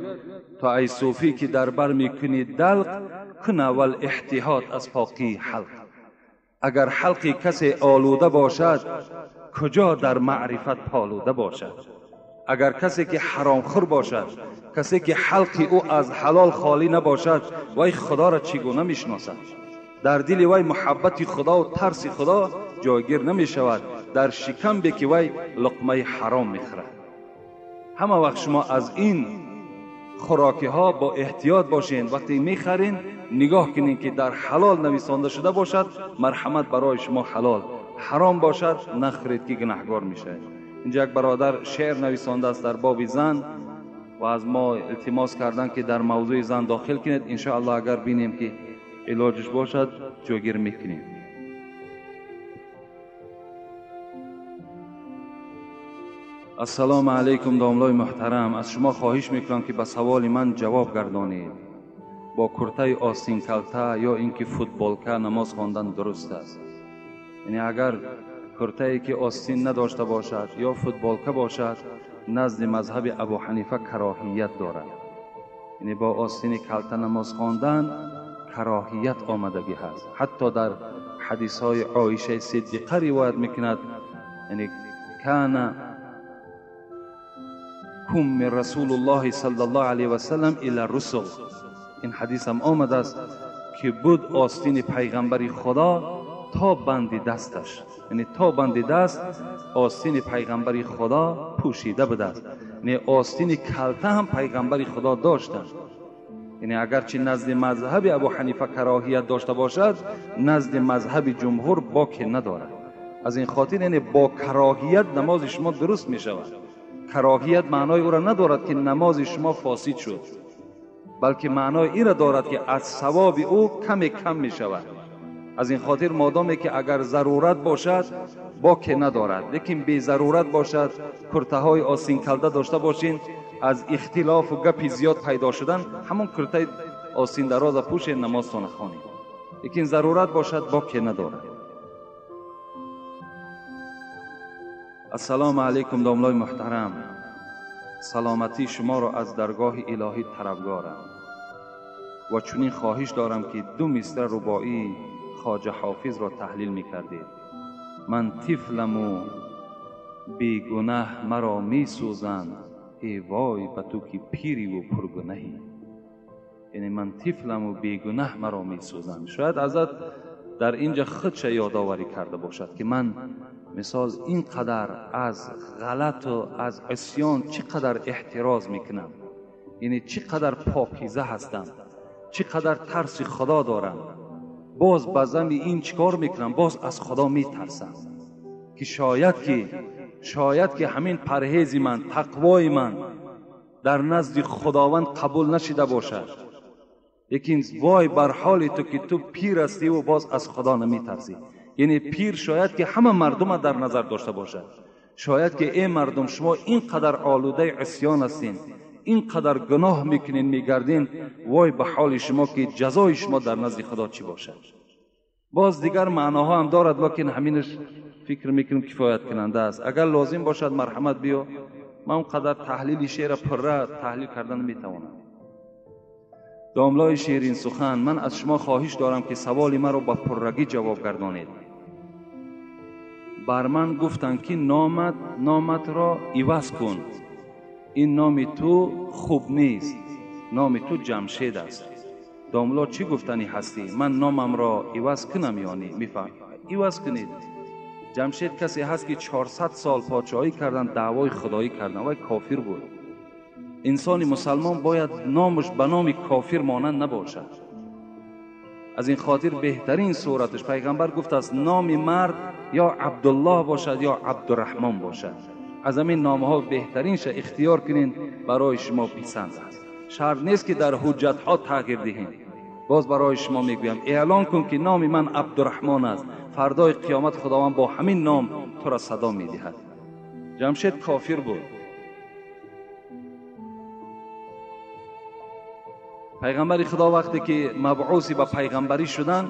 то ай суфӣ ки дар бар мекунӣ далқ, кун аввал эҳтиёт аз покии ҳалқ. Агар ҳалқи касе олуда бошад, куҷо дар маърифат полуда бошад? Агар касе ки ҳаромхӯр бошад, касе ки ҳалқи ӯ аз ҳалол холӣ набошад, вай Худоро чӣ гуна мешиносад? Дар дили вай муҳаббати Худо ва тарси Худо ҷойгир намешавад, дар шикамбе ки вай луқмаи ҳаром мехӯрад. Ҳама вақт шумо аз ин хӯрокиҳо бо эҳтиёт бошед. Вақте мехарин, нигоҳ кунед ки дар ҳалол нависонда шуда бошад, марҳамат барои шумо ҳалол. Ҳаром бошад, нахӯред ки гунаҳгор мешавед. Инҷа як бародар шеър нависондааст дар боби зан ва аз мо илтимос карданд ки дар мавзӯи зан дохил кунед. Иншоаллоҳ агар бинем ки илоҷиш бошад, ҷойгир мекунем. Ассалому алайкум, домлои муҳтарам, аз шумо хоҳиш мекунам ки ба саволи ман ҷавоб гардонед. Бо куртаи остинкалта ё ин ки футболка намоз хондан дуруст аст? Яъне агар куртае ки остин надошта бошад ё футболка бошад, назди мазҳаби Абу Ҳанифа кароҳият дорад. Яъне бо остини калта намоз хондан кароҳият омадагӣ ҳаст. Ҳатто дар ҳадисҳои Оишаи Сиддиқа ривоят мекунад, яъне кана кум Расулуллоҳи саллаллоҳу алайҳи васаллам ила русул. Ин ҳадис ҳам омадааст ки буд остини пайғамбари Худо то банди дасташ, яъне то банди даст остини пайғамбари Худо пӯшида будааст. Яъне остини калта ҳам пайғамбари Худо доштанд. Яъне агарчи назди мазҳаби Абу Ҳанифа кароҳият дошта бошад, назди мазҳаби ҷумҳур боке надорад. Аз ин хотир яъне бо кароҳият намози шумо дуруст мешавад. Кароҳият маънои ӯро надорад ки намози шумо фосид шуд, балки маънои инро дорад ки аз савоби ӯ каме кам мешавад. Аз ин хотир модоме ки агар зарурат бошад, боке надорад, лекин безарурат бошад, куртаҳои остинкалда дошта бошин, аз ихтилофу гапи зиёд пайдо шудан, ҳамон куртаи остиндароза пӯшед, намозтона хонед. Лекин зарурат бошад, боке надорад. Ассалому алайкум, домлои муҳтарам, саломатии шуморо аз даргоҳи илоҳӣ талабгорам ва чунин хоҳиш дорам ки ду мисра рубоии Хоҷа Ҳофизро таҳлил мекардед. Ман тифламу бегунаҳ маро месӯзанд, эй вой ба ту ки пириву пургунаҳӣ. Яъне ман тифламу бегунаҳ маро месӯзанд. Шояд ҳазрат дар инҷа худша ёдоварӣ карда бошад ки ман мисол ин қадар аз ғалату аз исён чӣ қадар эҳтироз мекунам, яъне чӣ қадар покиза ҳастам, чӣ қадар тарси Худо дорам, боз ба зами ин чӣ кор мекунам, боз аз Худо метарсам ки шояд ки ҳамин парҳези ман, тақвои ман дар назди Худованд қабул нашида бошад. Лекин вой бар ҳоли ту ки ту пир ҳастӣ ва боз аз Худо намитарсӣ. Яъне пир шояд ки ҳама мардум дар назар дошта бошад. Шояд ки эй мардум, шумо инқадар олудаи исён ҳастин, инқадар гуноҳ мекунин, мегардин, вой ба ҳоли шумо ки ҷазои шумо дар назди Худо чӣ бошад. Боз дигар маъноҳо ҳам дорад, лекин ҳаминаш фикр мекунам кифоят кунанда аст. Агар лозим бошад марҳамат биё, ман онқадар таҳлили шеъра пурра таҳлил кардан наметавонам. Домлои ширин сухан, ман аз шумо хоҳиш дорам ки саволи маро ба пуррагӣ ҷавоб гардонед. Бар ман гуфтанд ки номатро иваз кун, ин номи ту хуб нест, номи ту Ҷамшед аст. Домло чӣ гуфтанӣ ҳастӣ? Ман номамро иваз кунам ё не? Мефаҳмед? Иваз кунед. Ҷамшед касе ҳаст ки 400 сол подшоҳӣ кардан, даъвои худоӣ кардан, вай кофир буд. Инсони мусалмон бояд номаш ба номи кофир монанд набошад. Аз ин хотир беҳтарин сураташ пайғамбар гуфтааст номи мард ё Абдуллоҳ бошад ё Абдурраҳмон бошад. Аз ҳамин номҳо беҳтаринша ихтиёр кунед, барои шумо писанд аст. Шарт нест ки дар ҳуҷҷатҳо тағйир диҳем. Боз барои шумо мегӯям, эълон кун ки номи ман Абдурраҳмон аст. Фардои қиёмат Худованд бо ҳамин ном тура садо медиҳад. Ҷамшед кофир буд. Пайғамбари Худо вақте ки мабъуси ба пайғамбарӣ шуданд,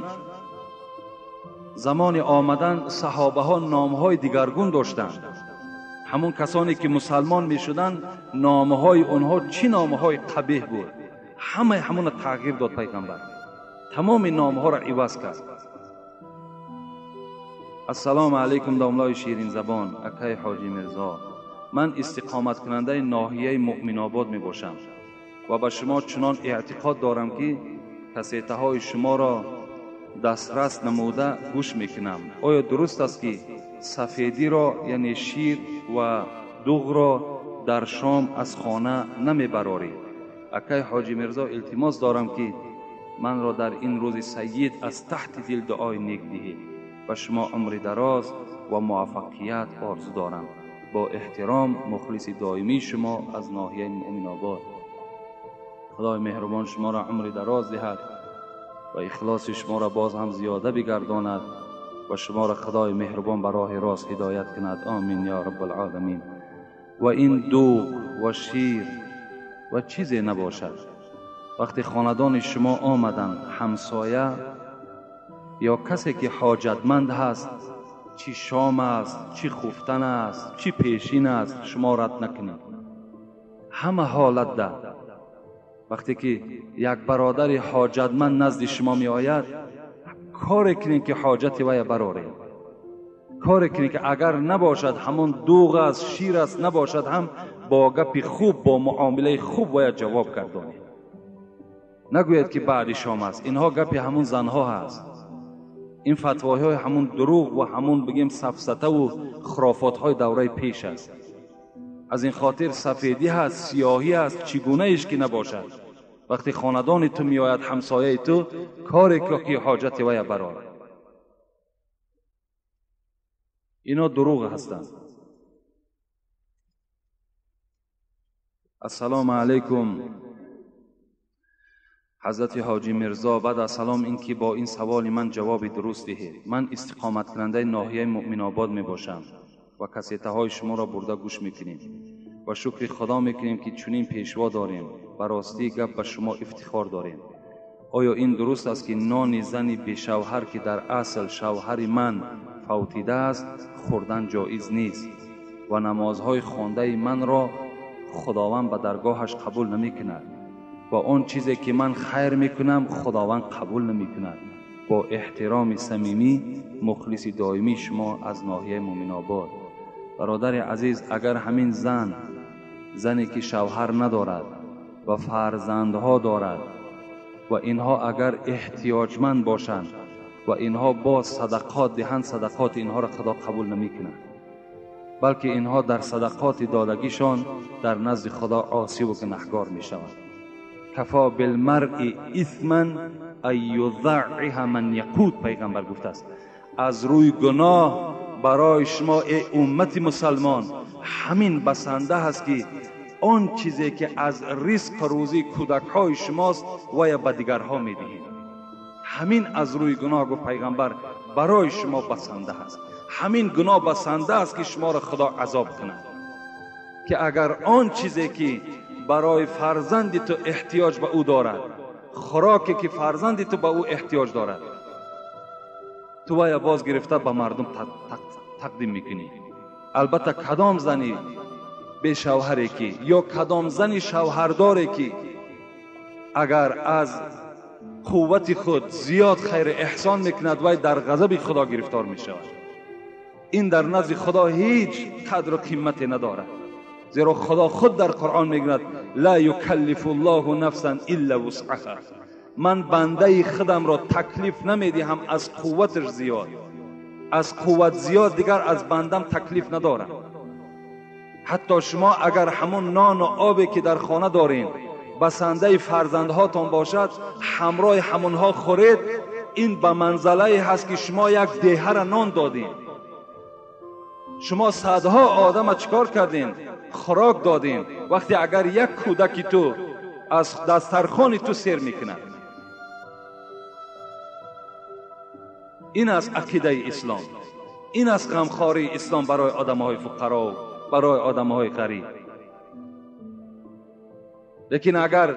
замони омадан саҳобаҳо номҳои дигаргун доштанд. Ҳамон касоне ки мусалмон мешуданд, номҳои онҳо чӣ номҳои қабеҳ буд, ҳамаи ҳамонро тағйир дод пайғамбар. Тамоми номҳоро иваз кард. Ассалому алайкум домлои ширинзабон, акаи Ҳоҷи Мирзо. Ман истиқоматкунандаи ноҳияи Муъминобод мебошам ва ба шумо чунон эътиқод дорам ки кассетаҳои шуморо дастрас намуда гӯш мекунам. Оё дуруст аст ки сафедиро, яъне шир ва дуғро дар шом аз хона намебароред? Акаи Ҳоҷи Мирзо, илтимос дорам ки манро дар ин рӯзи сайид аз таҳти дил дуои нек диҳед. Ба шумо умри дароз ва муваффақият орзу дорам. Бо эҳтиром, мухлиси доимии шумо аз ноҳияи Муъминобод. Худои меҳрубон шуморо умри дароз диҳад ва ихлоси шуморо боз ҳам зиёда бигардонад ва шуморо Худои меҳрубон ба роҳи рост ҳидоят кунад. Омин ё раббалъоламин. Ва ин дуғ ва шир ва чизе набошад. Вақте хонадони шумо омаданд, ҳамсоя ё касе ки ҳоҷатманд ҳаст, чӣ шом аст, чӣ хуфтан аст, чӣ пешин аст, шумо рад накунед. Ҳама ҳолат да вақте ки як бародари ҳоҷатманд назди шумо меояд, коре кунед ки ҳоҷати вая бароред. Коре кунед ки агар набошад ҳамон дуғ аст, шир аст, набошад ҳам бо гапи хуб, бо муомилаи хуб бояд ҷавоб гардонед. Нагӯяд ки баъди шом аст. Инҳо гапи ҳамун занҳо ҳаст. Ин фатвоҳои ҳамун дурӯғ ва ҳамун бигем сафсатаву хурофотҳои давраи пеш аст. Аз ин хотир сафедӣ ҳаст, сиёҳӣ ҳаст, чӣ гунаеш ки набошад. Вақте хонадони ту меояд, ҳамсояи ту, коре ки ҳоҷати вая барорад. Ино дурӯғ ҳастанд. Ассалому алайкум ҳазрати Ҳоҷи Мирзо. Баъд аз салом ин ки бо ин саволи ман ҷавоби дуруст диҳед. Ман истиқоматкунандаи ноҳияи Муъминобод мебошам ва кассетаҳои шуморо бурда гӯш мекунем ва шукри Худо мекунем ки чунин пешво дорем. Ба ростии гап ба шумо ифтихор дорем. Оё ин дуруст аст ки нони зани бешавҳар ки дар асл шавҳари ман фавтидааст хӯрдан ҷоиз нест ва намозҳои хондаи манро Худованд ба даргоҳаш қабул намекунад ва он чизе ки ман хайр мекунам Худованд қабул намекунад? Бо эҳтироми самимӣ, мухлиси доимии шумо аз ноҳияи Муъминобод. Бародари азиз, агар ҳамин зан, зане ки шавҳар надорад ва фарзандҳо дорад ва инҳо агар эҳтиёҷманд бошанд ва инҳо боз садақот диҳанд, садақоти инҳоро Худо қабул намекунад, балки инҳо дар садақоти додагишон дар назди Худо осиву гунаҳгор мешаванд. Кафо билмаръи исман ан юзаъиҳа ман яқуд, пайғамбар гуфтааст. Аз рӯи гуноҳ барои шумо эй уммати мусалмон ҳамин басанда ҳаст ки Он чизе ки аз ризқ рӯзии кӯдакҳои шумост вая ба дигарҳо медиҳед. Ҳамин аз рӯи гуноҳ, гуфт пайғамбар, барои шумо басанда аст. Ҳамин гуноҳ басанда аст ки шуморо Худо азоб кунад. Ки агар он чизе ки барои фарзанди ту эҳтиёҷ ба ӯ дорад, хӯроке ки фарзанди ту ба ӯ эҳтиёҷ дорад, ту вая боз гирифта ба мардум тақдим мекунӣ. Албатта кадом зани бешавҳаре ки ё кадом зани шавҳардоре ки агар аз қуввати худ зиёд хайр эҳсон мекунад, вай дар ғазаби Худо гирифтор мешавад. Ин дар назди Худо ҳеҷ қадру қимате надорад. Зеро Худо худ дар Қуръон мегӯяд: ла юкаллифу ллоҳу нафсан илла вусъаҳа. Ман бандаи худамро таклиф намедиҳам аз қувваташ зиёд. Аз қувват зиёд дигар аз бандам таклиф надорам. Ҳатто шумо агар ҳамон нону обе ки дар хона дорем басандаи фарзандҳотон бошад, ҳамроҳи ҳамонҳо хӯред, ин ба манзалае ҳаст ки шумо як деҳара нон додем. Шумо садҳо одама чикор кардем? Хӯрок додем. Вақте агар як кӯдаки ту аз дастархони ту сер мекунад. Ин аст ақидаи ислом. Ин аст ғамхории ислом барои одамҳои фуқаро, барои одамҳои ғариб. Лекин агар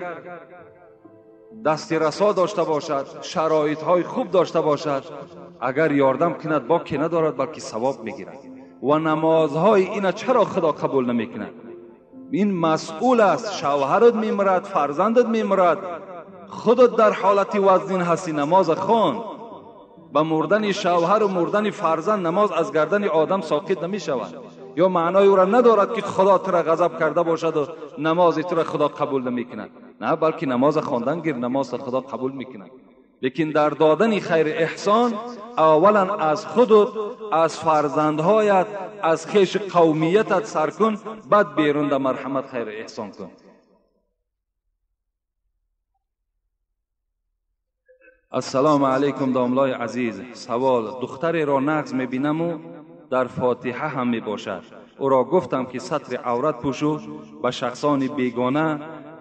дасти расо дошта бошад, шароитҳои хуб дошта бошад, агар ёрдам кунад, боке надорад, балки савоб мегирад. Ва намозҳои ина чаро Худо қабул намекунад? Ин масъул аст. Шавҳарат мемирад, фарзандат мемирад, худат дар ҳолати вазнин ҳастӣ, намоз хон. Ба мурдани шавҳару мурдани фарзанд намоз аз гардани одам соқит намешавад. Ё маънои ӯро надорад ки Худо тура ғазаб карда бошаду намози тура Худо қабул намекунад. На, балки намоз хондан гир, намозро Худо қабул мекунад. Лекин дар додани хайри эҳсон аввалан аз худут, аз фарзандҳоят, аз хеши қавмиятат сар кун, баъд берун да марҳамат хайри эҳсон кун. Ассалому алайкум домлои азиз. Савол: духтареро нағз мебинаму дар фотиҳа ҳам мебошад. Ӯро гуфтам ки сатри аврат пӯшу, ба шахсони бегона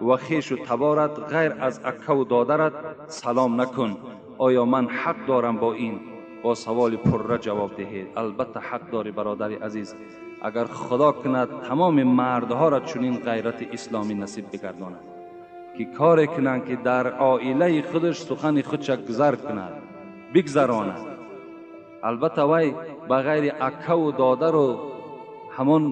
ва хешу таборат ғайр аз аккаву додарат салом накун. Оё ман ҳақ дорам бо ин? Бо саволи пурра ҷавоб диҳед. Албатта ҳақ дорӣ бародари азиз. Агар Худо кунад тамоми мардҳоро чунин ғайрати исломӣ насиб бигардонад ки коре кунанд ки дар оилаи худаш сухани худша гузар кунад, бигзаронад. Албатта вай ба ғайри аккаву додару ҳамон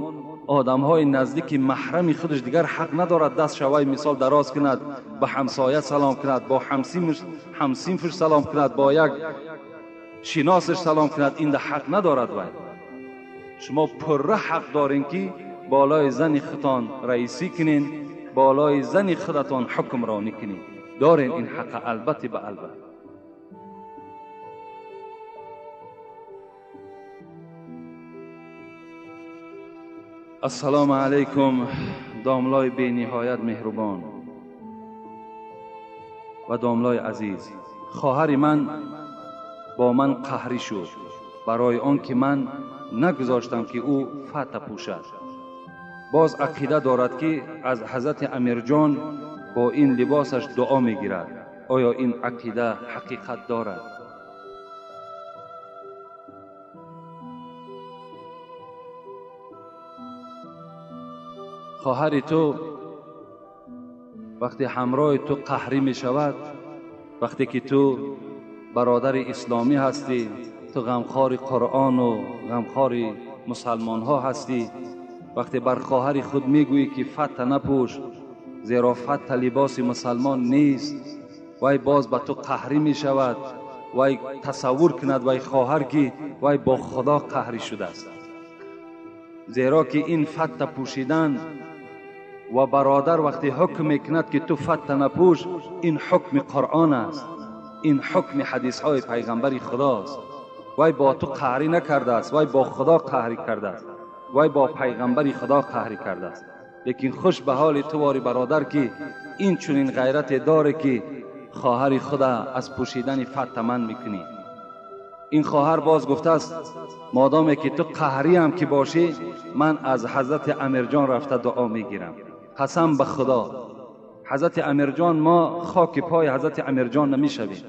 одамҳои наздики маҳрами худаш дигар ҳақ надорад даст шавай мисол дароз кунад, ба ҳамсоя салом кунад, бо ҳамсинфаш салом кунад, бо як шиносаш салом кунад. Инда ҳақ надорад вай. Шумо пурра ҳақ дорем ки болои зани худтон раисӣ кунед, болои зани худатон ҳукмронӣ кунед. Дорем ин ҳақа албатта ба албат. Ассалому алайкум домлои бениҳоят меҳрубон ва домлои азиз. Хоҳари ман бо ман қаҳрӣ шуд барои он ки ман нагузоштам ки ӯ фата пӯшад. Боз ақида дорад ки аз ҳазрати Амирҷон бо ин либосаш дуо мегирад. Оё ин ақида ҳақиқат дорад? Хоҳари ту вақте ҳамроҳи ту қаҳрӣ мешавад, вақте ки ту бародари исломӣ ҳастӣ, ту ғамхори Қуръону ғамхори мусалмонҳо ҳастӣ, вақте бар хоҳари худ мегӯӣ ки фата напӯш, зеро фата либоси мусалмон нест, вай боз ба ту қаҳрӣ мешавад. Вай тасаввур кунад вай хоҳар ки вай бо Худо қаҳрӣ шудааст. Зеро ки ин фата пӯшидан ва бародар вақте ҳукм мекунад ки ту фата напӯш, ин ҳукми Қуръон аст, ин ҳукми ҳадисҳои пайғамбари Худост. Вай бо ту қаҳрӣ накардааст, вай бо Худо қаҳрӣ кардааст, вай бо пайғамбари Худо қаҳрӣ кардааст. Лекин хуш ба ҳоли ту вори бародар ки ин чунин ғайрате доре ки хоҳари худа аз пӯшидани фата ман мекунӣ. Ин хоҳар боз гуфтааст модоме ки ту қаҳриам ки бошӣ, ман аз ҳазрати Амирҷон рафта дуо мегирам. قسم به خدا حضرت امیرجان، ما خاک پای حضرت امیرجان نمیشویم.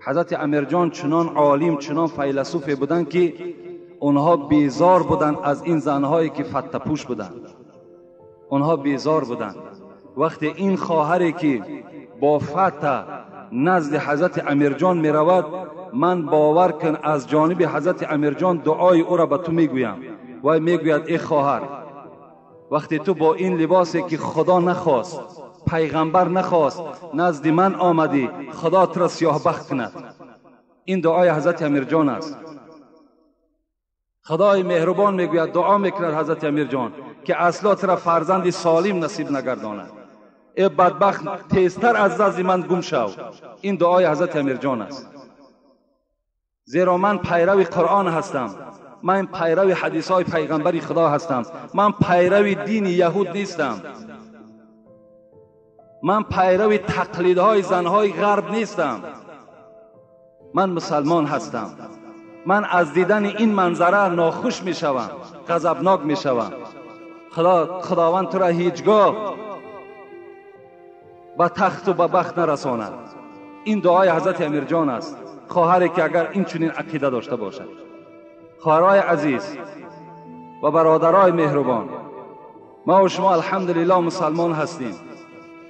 حضرت امیرجان چنان عالم، چنان فیلسوف بودند که اونها بیزار بودند از این زنهایی که فته پوش بودند. اونها بیزار بودند. وقتی این خواهری که با فته نزد حضرت امیرجان می رود، من باور کن از جانب حضرت امیرجان دعای او را به تو میگویم. و میگوید ای خواهر، وقتی تو با این لباسی که خدا نخواست، پیغمبر نخواست، نزد من آمدی، خدا تو را سیاه بخت کند. این دعای حضرت امیرجان است. خدای مهربان میگوید، دعا میکند حضرت امیرجان که اصلا تو را فرزند سالم نصیب نگرداند. ای بدبخت، تیزتر از نزد من گم شو. این دعای حضرت امیرجان است. زیرا من پیرو قرآن هستم، من پیرو حدیث های پیغمبر خدا هستم، من پیرو دین یهود نیستم، من پیرو تقلیدهای زنهای غرب نیستم، من مسلمان هستم. من از دیدن این منظره ناخوش می شوم، غضبناک می شوم. خداوند تو را هیچگاه به تخت و به بخت نرساند. این دعای حضرت امیرجان است. خواهری که اگر این چنین عقیده داشته باشد. خواهرای عزیز و برادرای مهربان، ما و شما الحمدلله مسلمان هستیم.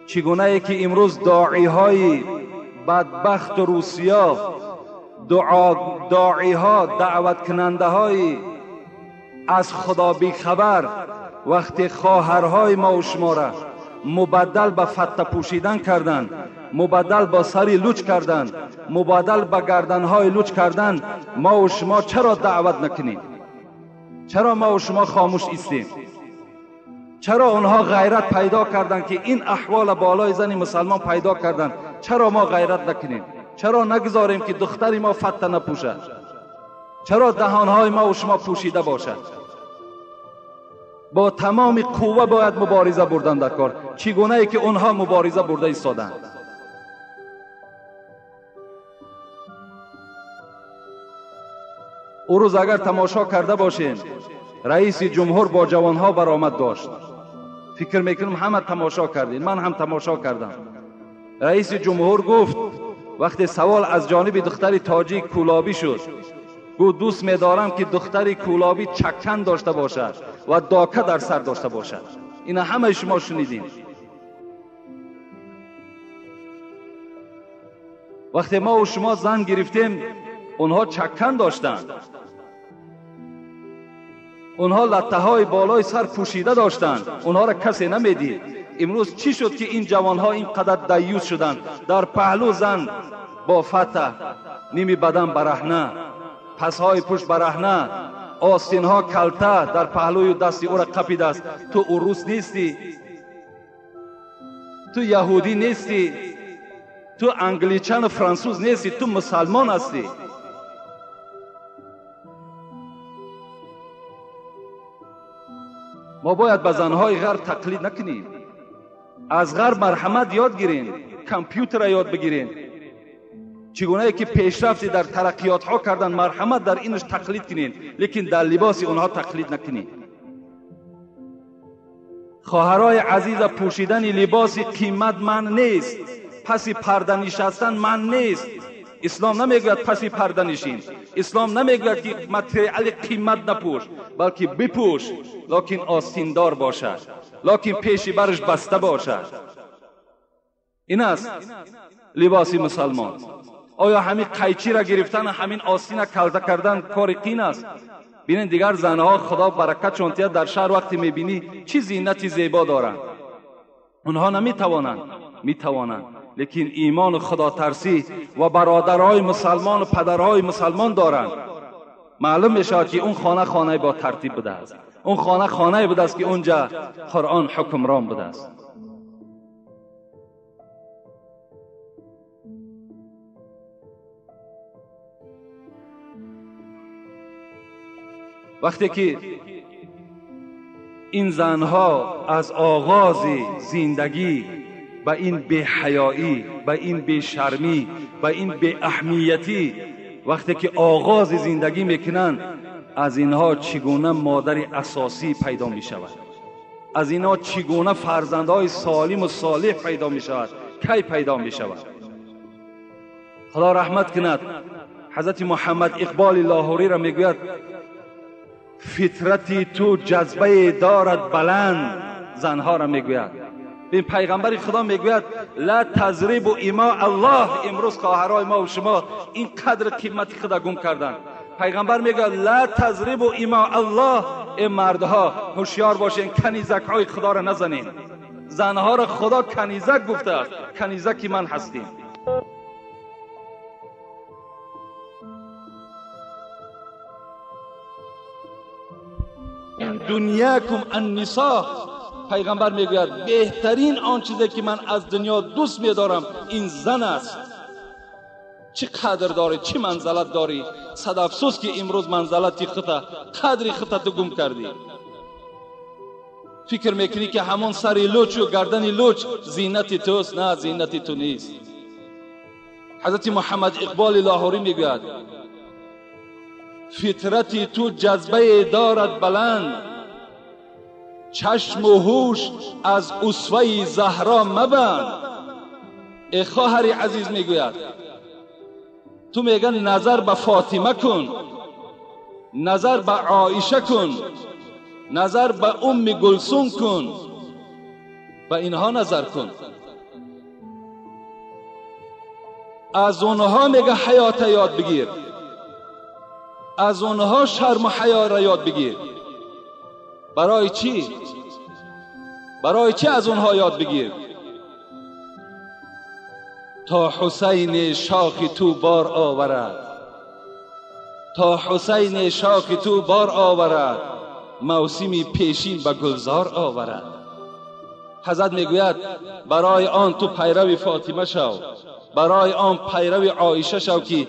چگونه ای که امروز داعی های بدبخت روسیا، داعی ها، دعوت کننده های از خدا بیخبر، وقتی خواهرهای ما و شما را مبدل به فته پوشیدن کردند، مبدل با سری لوچ کردند، مبدل به گردنهای لوچ کردند، ما و شما چرا دعوت نکنیم؟ چرا ما و شما خاموش ایستیم؟ چرا آنها غیرت پیدا کردند که این احوال بالای زن مسلمان پیدا کردند؟ چرا ما غیرت نکنیم؟ چرا نگذاریم که دختری ما فته نپوشد؟ چرا دهانهای ما و شما پوشیده باشد؟ با تمام قوه باید مبارزه بردن در کار، چگونه ای که اونها مبارزه برده ایستادند. او روز اگر تماشا کرده باشین، رئیس جمهور با جوانها برآمد داشت. فکر میکنم همه تماشا کردین، من هم تماشا کردم. رئیس جمهور گفت وقتی سوال از جانب دختر تاجیک کولابی شد، گفت دوست می‌دارم که دختر کولابی چکن داشته باشد و داکه در سر داشته باشد. اینا همه شما شنیدین. وقتی ما و شما زن گرفتیم، اونها چکن داشتند، اونها لطه های بالای سر پوشیده داشتند، اونها را کسی نمیدید. امروز چی شد که این جوانها اینقدر دیوس شدند؟ در پهلو زن با فتح، نیمی بدن برهنه، پسهای پشت برهنه، آستینها کلته در پهلوی دستی او را قپیده است. تو عروس نیستی، تو یهودی نیستی، تو انگلیچن و فرانسوز نیستی، تو مسلمان هستی. ما باید به زنهای غرب تقلید نکنیم. از غرب مرحمت یاد گیریم، کامپیوتر را یاد بگیریم. چگونه که پیشرفتی در ترقیات ها کردن، مرحمت در اینش تقلید کنین، لیکن در لباس اونها تقلید نکنین. خواهرای عزیز، پوشیدن لباس قیمت من نیست، پسی پرده نشستن من نیست. اسلام نمیگوید پسی پرده نشین، اسلام نمیگوید که متریال قیمت نپوش، بلکه بپوش، لکن آستیندار باشد، لکن پیشی برش بسته باشد. این است لباس مسلمان. آیا همین قیچی را گرفتن، همین آستین کلده کردن کار قین است؟ ببینید دیگر زنها خدا برکت چون در شهر وقتی میبینی چه زینتی زیبا دارند. اونها نمیتوانند، میتوانند، لیکن ایمان و خدا ترسی و برادرهای مسلمان و پدرهای مسلمان دارند. معلوم میشود که اون خانه خانه با ترتیب بوده است، اون خانه خانه بوده است که اونجا قرآن حکمران بوده است. وقتی که این زنها از آغاز زندگی به این بی‌حیایی، به این بی‌شرمی، به این بی‌اهمیتی وقتی که آغاز زندگی میکنند، از اینها چگونه مادر اساسی پیدا میشود؟ Аз ино чӣ гуна фарзандҳои солиму солеҳ пайдо мешавад? Кай пайдо мешавад? Худо раҳмат кунад ҳазрати Муҳаммад Иқболи Лоҳуриро, мегӯяд: фитрати ту ҷазбае дорад баланд. Занҳоро мегӯяд. Бин, пайғамбари Худо мегӯяд: ла тазрибу има Аллоҳ. Имрӯз хоҳарои мо ва шумо ин қадр қимати худа гум карданд. Пайғамбар мегӯяд: ла тазрибу има Аллоҳ. Э мардҳо, ҳушёр бошен, канизакҳои Худоро назанед. Занҳоро Худо канизак гуфтааст, канизаки ман ҳастем. Дунякум аннисо. Пайғамбар мегӯяд: беҳтарин он чизе ки ман аз дунё дӯст медорам ин зан аст. Чӣ қадр дорӣ, чӣ манзалат дорӣ. Сад афсӯс ки имрӯз манзалати хута, қадри хута ту гум кардӣ. Фикр мекунӣ ки ҳамон сари лучу гардани луч зинати туст. На, зинати ту нест. Ҳазрати Муҳаммад Иқболи Лоҳурӣ мегӯяд: фитрати ту ҷазбае дорад баланд, чашму ҳуш аз усваи Заҳро мабанд. Э хоҳари азиз, мегӯяд, ту мегӯяд назар ба Фотима кун, назар ба Оиша кун, назар ба Умми Гулсум кун, ба инҳо назар кун. Аз онҳо мега ҳаёта ёд бигир, аз онҳо шарму ҳаёра ёд бигир. Барои чӣ? Барои чӣ аз онҳо ёд бигир? То Ҳусайни шохи ту бор оварад, то Ҳусайни шохи ту бор оварад, мавсими пешин ба гулзор оварад. Ҳазрат мегӯяд: барои он ту пайрави Фотима шав, барои он пайрави Оиша шав ки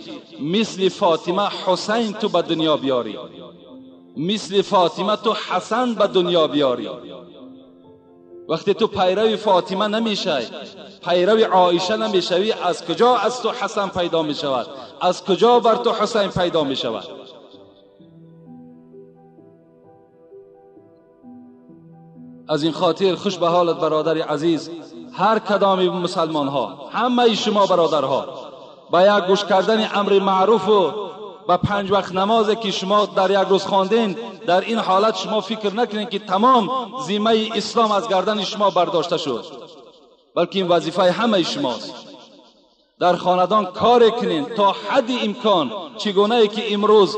мисли Фотима Ҳусайн ту ба дунё биёрӣ, мисли Фотима ту Ҳасан ба дунё биёрӣ. Вақте ту пайрави Фотима намешавӣ, пайрави Оиша намешавӣ, аз куҷо аз ту Ҳасан пайдо мешавад? Аз куҷо бар ту Ҳусайн пайдо мешавад? Аз ин хотир хуш ба ҳолат бародари азиз, ҳар кадоми мусалмонҳо, ҳамаи шумо бародарҳо, ба як гӯш кардани амри маъруфу ба панҷ вақт намозе ки шумо дар як рӯз хонден, дар ин ҳолат шумо фикр накунед ки тамом зиммаи ислом аз гардани шумо бардошта шуд, балки ин вазифаи ҳамаи шумост. Дар хонадон коре кунед то ҳадди имкон, чӣ гунае ки имрӯз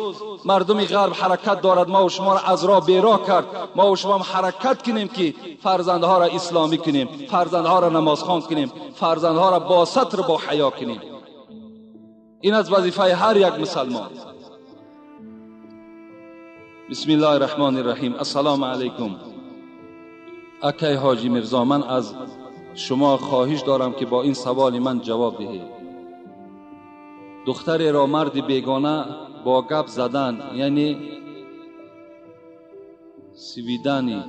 мардуми ғарб ҳаракат дорад, мо шуморо аз роҳ бероҳ кард, мо шумоам ҳаракат кунем ки фарзандҳоро исломӣ кунем, фарзандҳоро намозхон кунем, фарзандҳоро бо сатр, бо ҳаё кунем. Ин аз вазифаи ҳар як мусалмон. Бисмиллоҳи раҳмони раҳим. Ассалому алайкум. Акай Ҳоҷи Мирзо, ман аз шумо хоҳиш дорам ки бо ин саволи ман ҷавоб диҳед. Духтареро марди бегона бо гап задан, яъне свидани,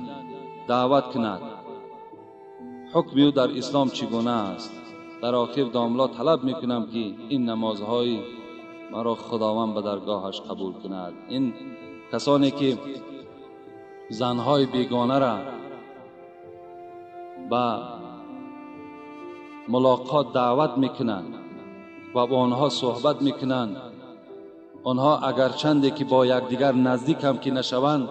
даъват кунад, ҳукми ӯ дар ислом чӣ гуна аст? Дар охир домло талаб мекунам ки ин намозҳои маро Худованд ба даргоҳаш қабул кунад. Ин касоне ки занҳои бегонаро ба мулоқот даъват мекунанд ва бо онҳо суҳбат мекунанд, онҳо агарчанде ки бо якдигар наздик ҳам ки нашаванд,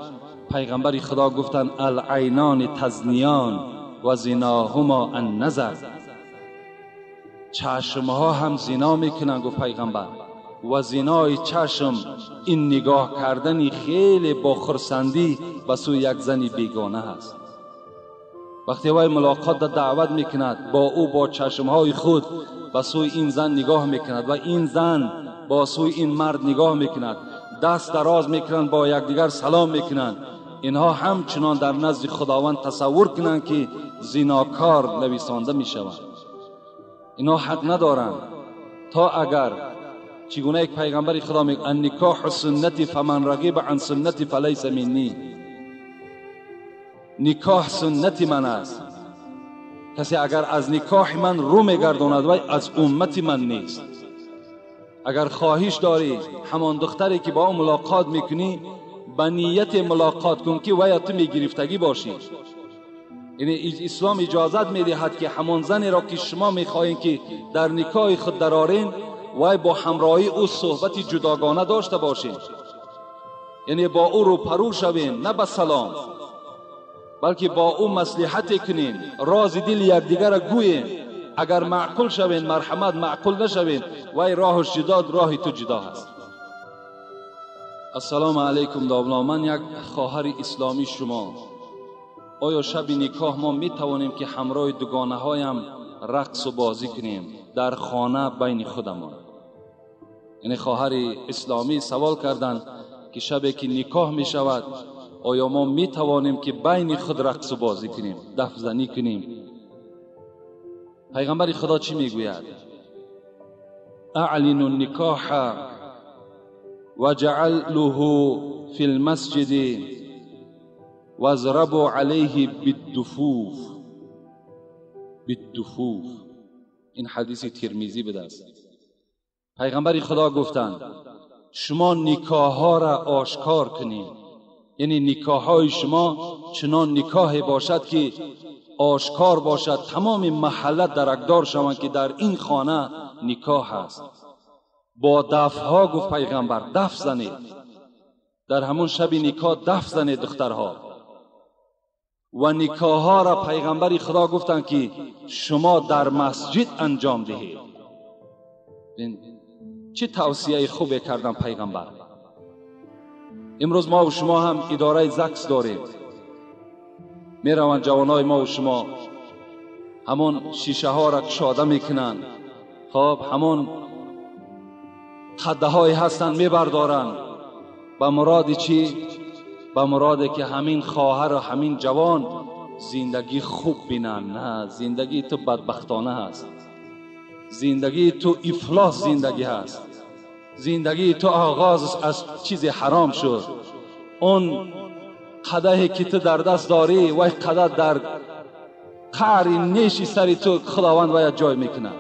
пайғамбари Худо гуфтанд: алайнони тазниён ва зиноҳумо анназар. Чашмҳо ҳам зино мекунанд, гуфт пайғамбар, ва зинои чашм ин нигоҳ кардани хеле бо хурсандӣ ба сӯи як зани бегона аст. Вақте вай мулоқот даъват мекунад, бо ӯ бо чашмҳои худ ба сӯи ин зан нигоҳ мекунад ва ин зан бо сӯи ин мард нигоҳ мекунад, даст дароз мекунанд, бо якдигар салом мекунанд. Инҳо ҳамчунон дар назди Худованд тасаввур кунанд ки зинокор нависонда мешаванд. Инҳо ҳақ надоранд то агар чӣ гуна як пайғамбари Худо мегӯяд: анникоҳу суннати фаман рағиба ан суннати фалайса минни. Никоҳ суннати ман аст, касе агар аз никоҳи ман рӯ мегардонад, вай аз уммати ман нест. Агар хоҳиш дорӣ ҳамон духтаре ки бо ӯ мулоқот мекунӣ, ба нияте мулоқот кун ки вая ту мегирифтагӣ бошӣ. Яъне ислом иҷозат медиҳад ки ҳамон занеро ки шумо мехоҳед ки дар никоҳи худ дарорен, вай бо ҳамроҳии ӯ суҳбати ҷудогона дошта бошед. Яъне бо ӯ рӯпарӯ шавем, на ба салом, балки бо ӯ маслиҳате кунем, рози дили якдигарро гӯем. Агар маъқул шавем, марҳамат, маъқул нашавем, вай роҳаш ҷудо, роҳи ту ҷудо ҳаст. Ассалому алайкум домла, ман як хоҳари исломӣ шумо. Оё шаби никоҳ мо метавонем ки ҳамроҳи дугонаҳоям рақсу бозӣ кунем дар хона байни худамон? Яъне хоҳари исломӣ савол карданд ки шабе ки никоҳ мешавад, оё мо метавонем ки байни худ рақсу бозӣ кунем, дафзанӣ кунем? Пайғамбари Худо чӣ мегӯяд? Аълину никоҳа ваҷаълуҳу фи лмасҷиди вазрабу алайҳи биддуфуф. биддуфуф. Ин ҳадиси Тирмизӣ будааст. Пайғамбари Худо гуфтанд шумо никоҳҳоро ошкор кунед, яъне никоҳҳои шумо чунон никоҳе бошад ки ошкор бошад, тамоми маҳалла даракдор шаванд ки дар ин хона никоҳ аст. Бо дафҳо гуфт пайғамбар, даф занед дар ҳамон шаби никоҳ, даф занед духтарҳо. Ва никоҳҳоро пайғамбари Худо гуфтанд ки шумо дар масҷид анҷом диҳед. Чӣ тавсияи хубе кардам пайғамбар. Имрӯз мо ва шумо ҳам идораи ЗАГС дорем. Мераванд ҷавонои мо ва шумо, ҳамон шишаҳоро кушода мекунанд, хоб ҳамон қаддаҳое ҳастанд мебардоранд. Ба муроди чӣ? Ба муроде ки ҳамин хоҳару ҳамин ҷавон зиндагӣ хуб бинанд. На, зиндагии ту бадбахтона ҳаст, зиндагии ту ифлос зиндагӣ ҳаст, зиндагии ту оғоз аз чизи ҳаром шуд. Он қадаҳе ки ту дар даст дорӣ, вай қадаҳ дар қаъри неши сари ту Худованд вая ҷой мекунад.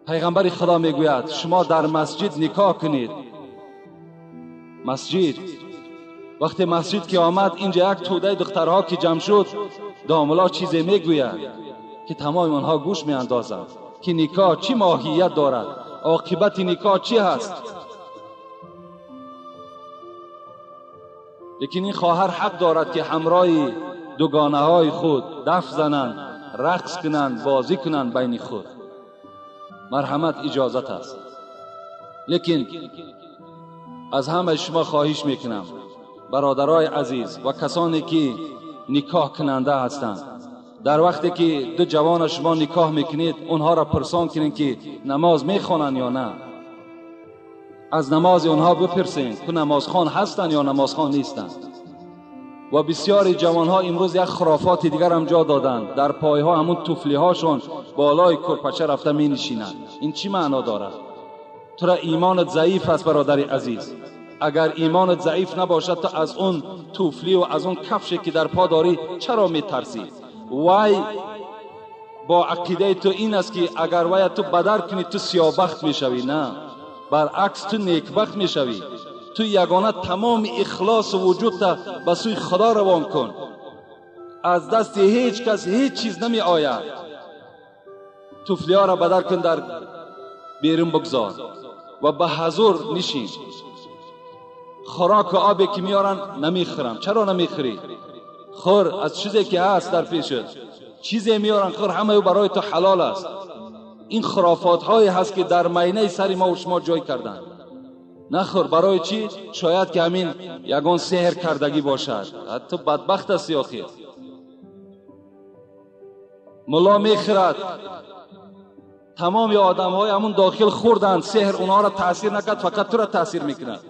Пайғамбари Худо мегӯяд шумо дар масҷид никоҳ кунед. Масҷид, вақте масҷид ки омад, инҷа як тӯдаи духтарҳо ки ҷамъ шуд, домулло чизе мегӯяд ки тамоми онҳо гӯш меандозанд ки никоҳ чӣ моҳият дорад, оқибати никоҳ чӣ ҳаст. Лекин ин хоҳар ҳақ дорад ки ҳамроҳи дугонаҳои худ даф зананд, рақс кунанд, бозӣ кунанд байни худ. Марҳамат, иҷозат аст. Лекин аз ҳамаи шумо хоҳиш мекунам, бародарои азиз ва касоне ки никоҳ кунанда ҳастанд, дар вақте ки ду ҷавона шумо никоҳ мекунед, онҳоро пурсон кунед ки намоз мехонанд ё на. Аз намози онҳо бипурсед ки намозхон ҳастанд ё намозхон нестанд. Ва бисёри ҷавонҳо имрӯз як хурофоти дигар ҳам ҷо доданд, дар пойҳо ҳамун туфлиҳошон болои курпача рафта менишинанд. Ин чӣ маъно дорад? Тура имонат заиф аст, бародари азиз. Агар имонат заиф набошад, ту аз он туфли ва аз он кафше ки дар по дорӣ чаро метарсӣ? Вай бо ақидаи ту ин аст ки агар вая ту бадар кунӣ, ту сиёбахт мешавӣ. На, баръакс, ту некбахт мешавӣ. Ту ягона тамоми ихлосу вуҷудта ба сӯи Худо равон кун. Аз дасти ҳеҷ кас ҳеҷ чиз намеояд. Туфлиҳоро бадар кун, дар берун бигзор ва ба ҳазур нишин. Хӯроку обе ки меоранд намехӯрам. Чаро намехӯрӣ? Хӯр аз чизе ки ҳаст дар пешат. Чизе меоранд хӯр, ҳамаи ӯ барои ту ҳалол аст. Ин хурофотҳое ҳаст ки дар майнаи сари мо ва шумо ҷой карданд. Нахӯр, барои чӣ? Шояд ки ҳамин ягон сеҳр кардагӣ бошад. Ту бадбахт ҳастӣ охир. Мулло мехӯрад, тамоми одамҳои ҳамун дохил хӯрданд, сеҳр онҳоро таъсир накард, фақат туро таъсир мекунад.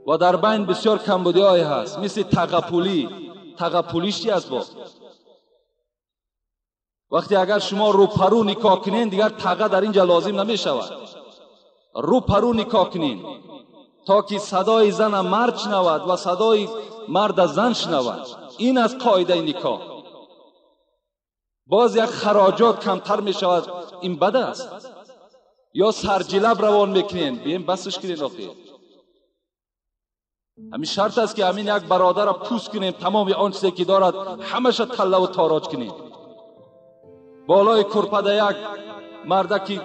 Ва дар байн бисёр камбудиҳое ҳаст, мисли тағапулӣ. Тағапулиш чи аст? Бо вақте агар шумо рӯпарӯ никоҳ кунед, дигар таға дар инҷа лозим намешавад. Рӯпарӯ никоҳ кунед то ки садои зана мард шунавад ва садои марда зан шунавад. Ин аст қоидаи никоҳ. Боз як хароҷот камтар мешавад, ин бад аст. Ё сарҷилаб равон мекунен, бием басш кунен охир. Ҳамин шарт аст ки ҳамин як бародарро пӯст кунем, тамоми он чизе ки дорад ҳамаша таллаву тороҷ кунем. Болои курпада як мардаки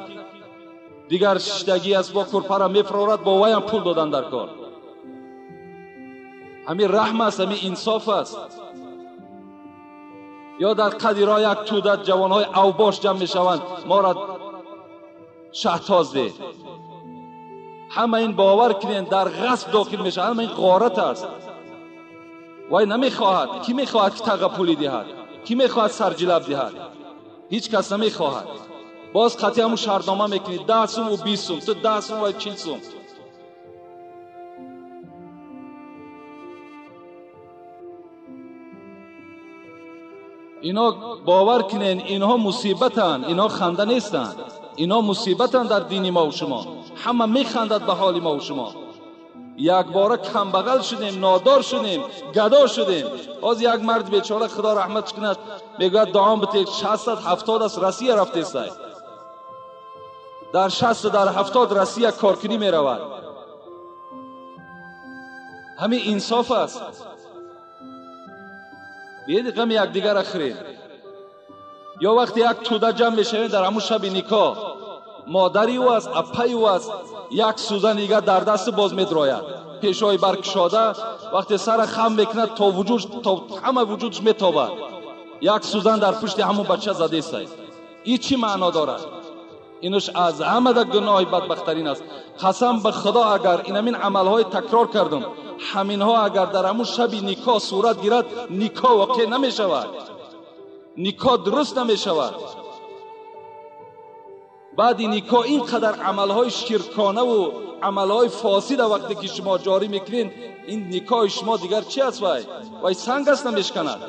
дигар шиштагӣ аст, бо курпара мефирорад, бо ваям пул додан дар кор. Ҳамин раҳм аст, ҳамин инсоф аст. Ё дар қади роҳ як тӯда ҷавонҳои авбош ҷамъ мешаванд, моро шаҳтоз де. Ҳама ин бовар кунен дар ғасб дохил мешавад, ҳама ин ғорат аст. Вай намехоҳад. Кӣ мехоҳад ки таға пулӣ диҳад? Кӣ мехоҳад сарҷилаб диҳад? Ҳеҷ кас намехоҳад. Боз қатъи ҳамун шартнома мекунӣ, 10 сум ва 20 сум, ту 10 сум ва 40 сум. Ино бовар кунен, инҳо мусибатанд, инҳо ханда нестанд. Инҳо мусибатанд дар дини мо ва шумо. Ҳама механдад ба ҳоли мо ва шумо. Якбора камбағал шудем, нодор шудем, гадо шудем. Ҳозир як мард бечора, худо раҳматш кунад, мегӯяд дуом бите, 60-70 аст, Россия рафтестай. Дар 60 дар 70 Россия коркунӣ меравад. Ҳамин инсоф аст. Биед ғами якдигарро хӯрем. Ё вақте як тӯда ҷамъ мешавем дар ҳамун шаби никоҳ, модари ӯ аст, аппаи ӯ аст, як сӯзан дигар дар дасту боз медрояд. Пешҳои баркушода вақте сара хам мекунад, то вуҷуд, то ҳама вуҷудш метобад. Як сӯзан дар пушти ҳамун бача задестай. Ин чӣ маъно дорад? Инаш аз ҳамада гуноҳи бадбахттарин аст. Қасам ба худо, агар ин ҳамин амалҳои такрор кардам, ҳаминҳо агар дар ҳамун шаби никоҳ сурат гирад, никоҳ воқеъ намешавад, никоҳ дуруст намешавад. Баъди никоҳ ин қадар амалҳои ширконаву амалҳои фосида вақте ки шумо ҷорӣ мекунед, ин никоҳи шумо дигар чи аст? Вай вай санг аст, намешканад.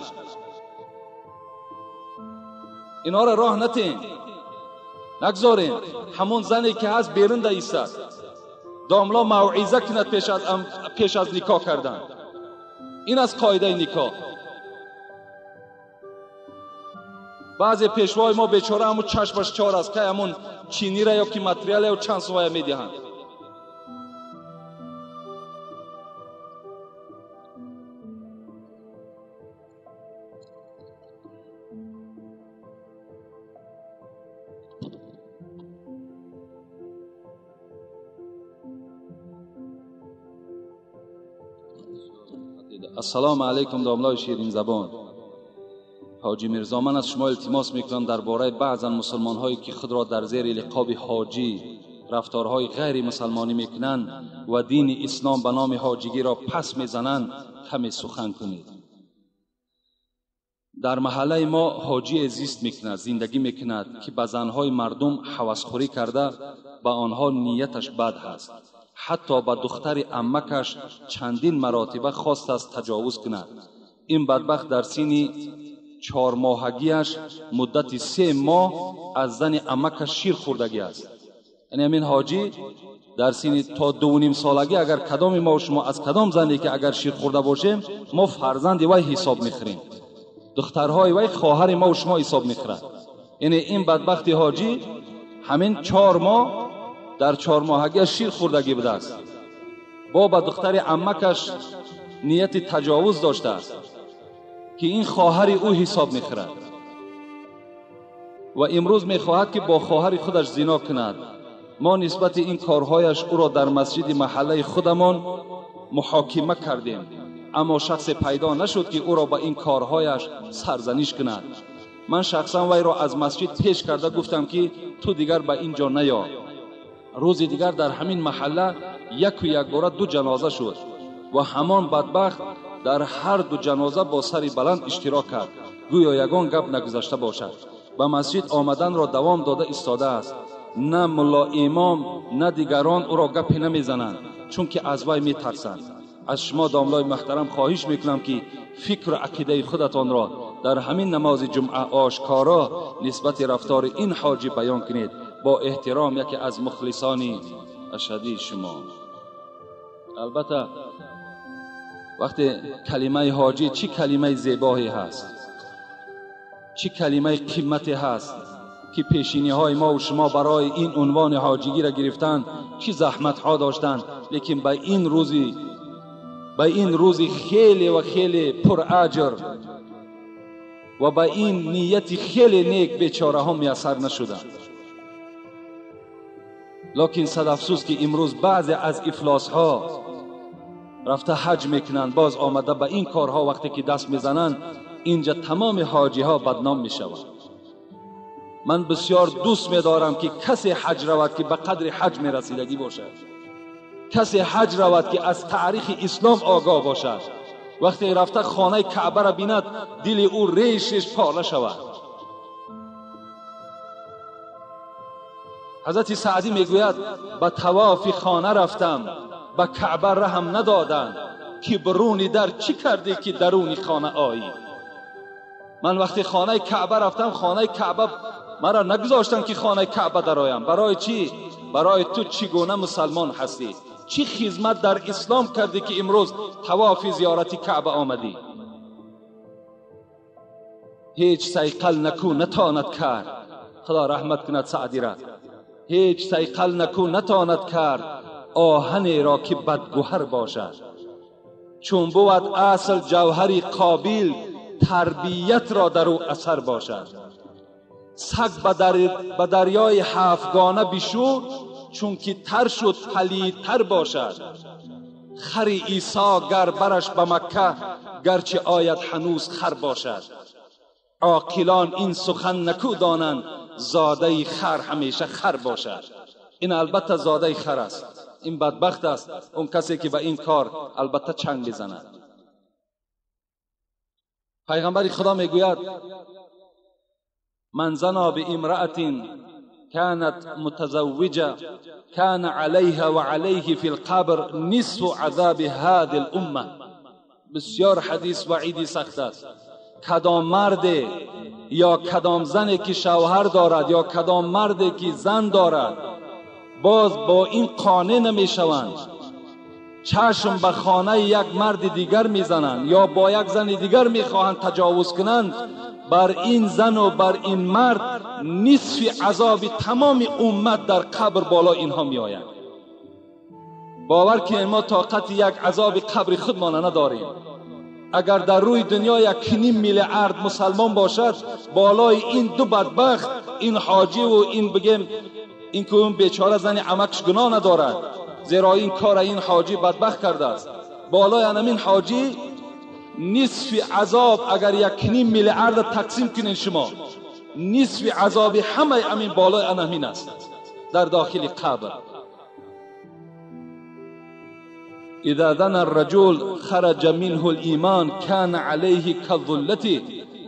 Инҳоро роҳ натен, нагзорем. Ҳамон зане ки ҳаст берун даистад, домло мавъиза кунад пеш аз никоҳ кардан. Ин аст қоидаи никоҳ. Баъзе пешвои мо бечора ҳамун чашмаш чор аст, кай ҳамун чинира ё ки материала ё чанд сумая медиҳанд. Ассалому алайкум, домлои ширинзабон. ҳоҷӣ Мирзо, ман аз шумо илтимос мекунам дар бораи баъзан мусулмонҳое ки худро дар зери лиқоби ҳоҷӣ рафторҳои ғайримусалмонӣ мекунанд ва дини ислом ба номи ҳоҷигиро пас мезананд, каме сухан кунед. Дар маҳаллаи мо ҳоҷие зист мекунад, зиндагӣ мекунад, ки ба занҳои мардум ҳавасхӯрӣ карда ба онҳо нияташ бад ҳаст. Ҳатто ба духтари аммакаш чандин маротиба хостааст таҷовуз кунад. Ин бадбахт дар синни 4 моҳагиаш муддати 3 моҳ аз зани аммакаш шир хӯрдагӣ аст. Яъне ҳамин ҳоҷӣ дар синни то 2.5 солагӣ, агар кадоми мо шумо аз кадом зане ки агар шир хӯрда бошем, мо фарзанди вай ҳисоб мехӯрем. Духтарҳои вай хоҳари мо шумо ҳисоб мехӯрад. Яъне ин бадбахти ҳоҷӣ ҳамин 4 моҳ дар 4 моҳагиаш шир хӯрдагӣ будааст. Бо ба духтари аммакаш нияти таҷовуз доштааст, ки ин хоҳари ӯ ҳисоб мехӯрад ва имрӯз мехоҳад ки бо хоҳари худаш зино кунад. Мо нисбати ин корҳояш ӯро дар масҷиди маҳаллаи худамон муҳокима кардем, аммо шахсе пайдо нашуд ки ӯро ба ин корҳояш сарзаниш кунад. Ман шахсан вайро аз масҷид пеш карда гуфтам, ки ту дигар ба ин ҷо наё. Рӯзи дигар дар ҳамин маҳалла яку якбора 2 ҷаноза шуд ва ҳамон бадбахт дар ҳар 2 ҷаноза бо сари баланд иштирок кард, гӯё ягон гап нагузашта бошад. Ба масҷид омаданро давом дода истодааст. На мулло имом, на дигарон ӯро гапе намезананд, чунки аз вай метарсанд. Аз шумо домлои муҳтарам хоҳиш мекунам, ки фикру ақидаи худатонро дар ҳамин намози ҷумъа ошкоро нисбати рафтори ин ҳоҷӣ баён кунед. Бо эҳтиром, яке аз мухлисони ашадии шумо. Албатта, вақте калимаи ҳоҷӣ, чӣ калимаи зебоҳе ҳаст, чӣ калимаи қимате ҳаст. ки пешиниҳои мо ва шумо барои ин унвони ҳоҷигиро гирифтан чӣ заҳматҳо доштанд, лекин ба ин рӯзи хеле ва хеле пураҷр ва ба ин нияти хеле нек бечораҳо муяссар нашуданд. Лекин сад афсӯс ки имрӯз баъзе аз ифлосҳо рафта ҳаҷ мекунанд, боз омада ба ин корҳо вақте ки даст мезананд, инҷа тамоми ҳоҷиҳо бадном мешаванд. Ман бисёр дӯст медорам ки касе ҳаҷ равад ки ба қадри ҳаҷ мерасидагӣ бошад, касе ҳаҷ равад ки аз таърихи ислом огоҳ бошад. Вақте рафта хонаи каъбаро бинад, дили ӯ решеш пора шавад. Ҳазрати Саъдӣ мегӯяд: ба тавофи хона рафтам, ба каъба раҳм надоданд, ки бируни дар чӣ кардӣ ки даруни хона оӣ? Ман вақте хонаи каъба рафтам, хонаи каъба маро нагузоштанд ки хонаи каъба дароям. Барои чӣ? Барои ту чӣ гуна мусалмон ҳастӣ? Чӣ хизмат дар ислом кардӣ ки имрӯз тавофи зиёрати каъба омадӣ? Ҳеҷ сайқал наку натонад кард. Худо раҳмат кунад Саъдиро. Ҳеҷ сайқал наку натонад кард оҳанеро ки бадгӯҳар бошад. Чун бувад асл ҷавҳари қобил, тарбиятро дар ӯ асар бошад. Саг ба дарёи ҳафтгона бишӯ, чунки тар шуд палидтар бошад. Хари Исо гар бараш ба Макка, гарчи ояд ҳанӯз хар бошад. Оқилон ин сухан наку донанд, зодаи хар ҳамеша хар бошад. Ин албатта зодаи хар аст, ин бадбахт аст он касе ки ба ин кор албатта чанг мезанад. Пайғамбари Худо мегӯяд: من زنا بامرأة كانت متزوجة كان عليها وعليه في القبر نصف عذاب هذه الأمة. بسیار حدیث وعیدی سخت است. کدام مرد یا کدام زنی که شوهر دارد یا کدام مردی که زن دارد باز با این قانع نمیشوند، چشم به خانه یک مرد دیگر میزنند یا با یک زن دیگر میخواهند تجاوز کنند، بر این زن و بر این مرد نصف عذاب تمام امت در قبر بالا اینها می آید. باور که ما طاقت یک عذاب قبر خودمان نداریم. اگر در روی دنیا 1.5 میلیارد مسلمان باشد، بالای این دو بدبخت، این حاجی و این بگیم این که اون بیچاره زن عمکش گناه ندارد، زیرا این کار این حاجی بدبخت کرده است، بالای همین حاجی نصف عذاب، اگر 1.5 میلیارد تقسیم کنین شما، نصف عذاب همه امین بالای همین است در داخل قبر. اذا زنى الرجل خرج منه الایمان كان عليه كالظلة.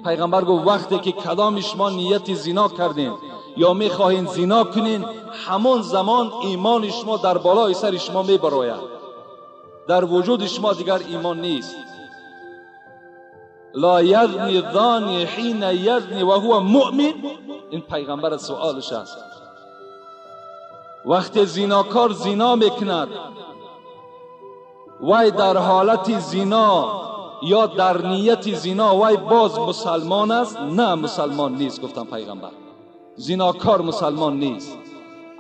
پیغمبر گفت وقتی که کدام شما نیت زنا کردین یا میخواهین زنا کنین، همان زمان ایمان شما در بالای سر شما میبراید، در وجود شما دیگر ایمان نیست. لا یزنی الزانی حین یزنی و هو مؤمن. این پیغمبر سوالش است. وقتی زیناکار زینا میکند، وی در حالت زینا یا در نیت زینا وی باز مسلمان است؟ نه، مسلمان نیست. گفتم پیغمبر زیناکار مسلمان نیست.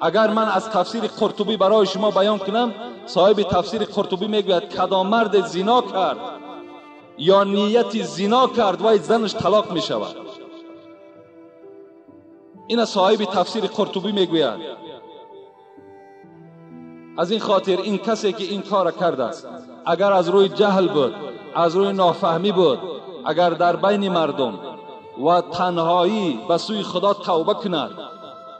اگر من از تفسیر قرطبی برای شما بیان کنم، صاحب تفسیر قرطبی میگوید کدام مرد زینا کرد یا نیت زینا کرد وی زنش طلاق می شود. این صاحب تفسیر قرطبی میگوید. از این خاطر این کسی که این کار کرده است، اگر از روی جهل بود، از روی نافهمی بود، اگر در بین مردم و تنهایی به سوی خدا توبه کند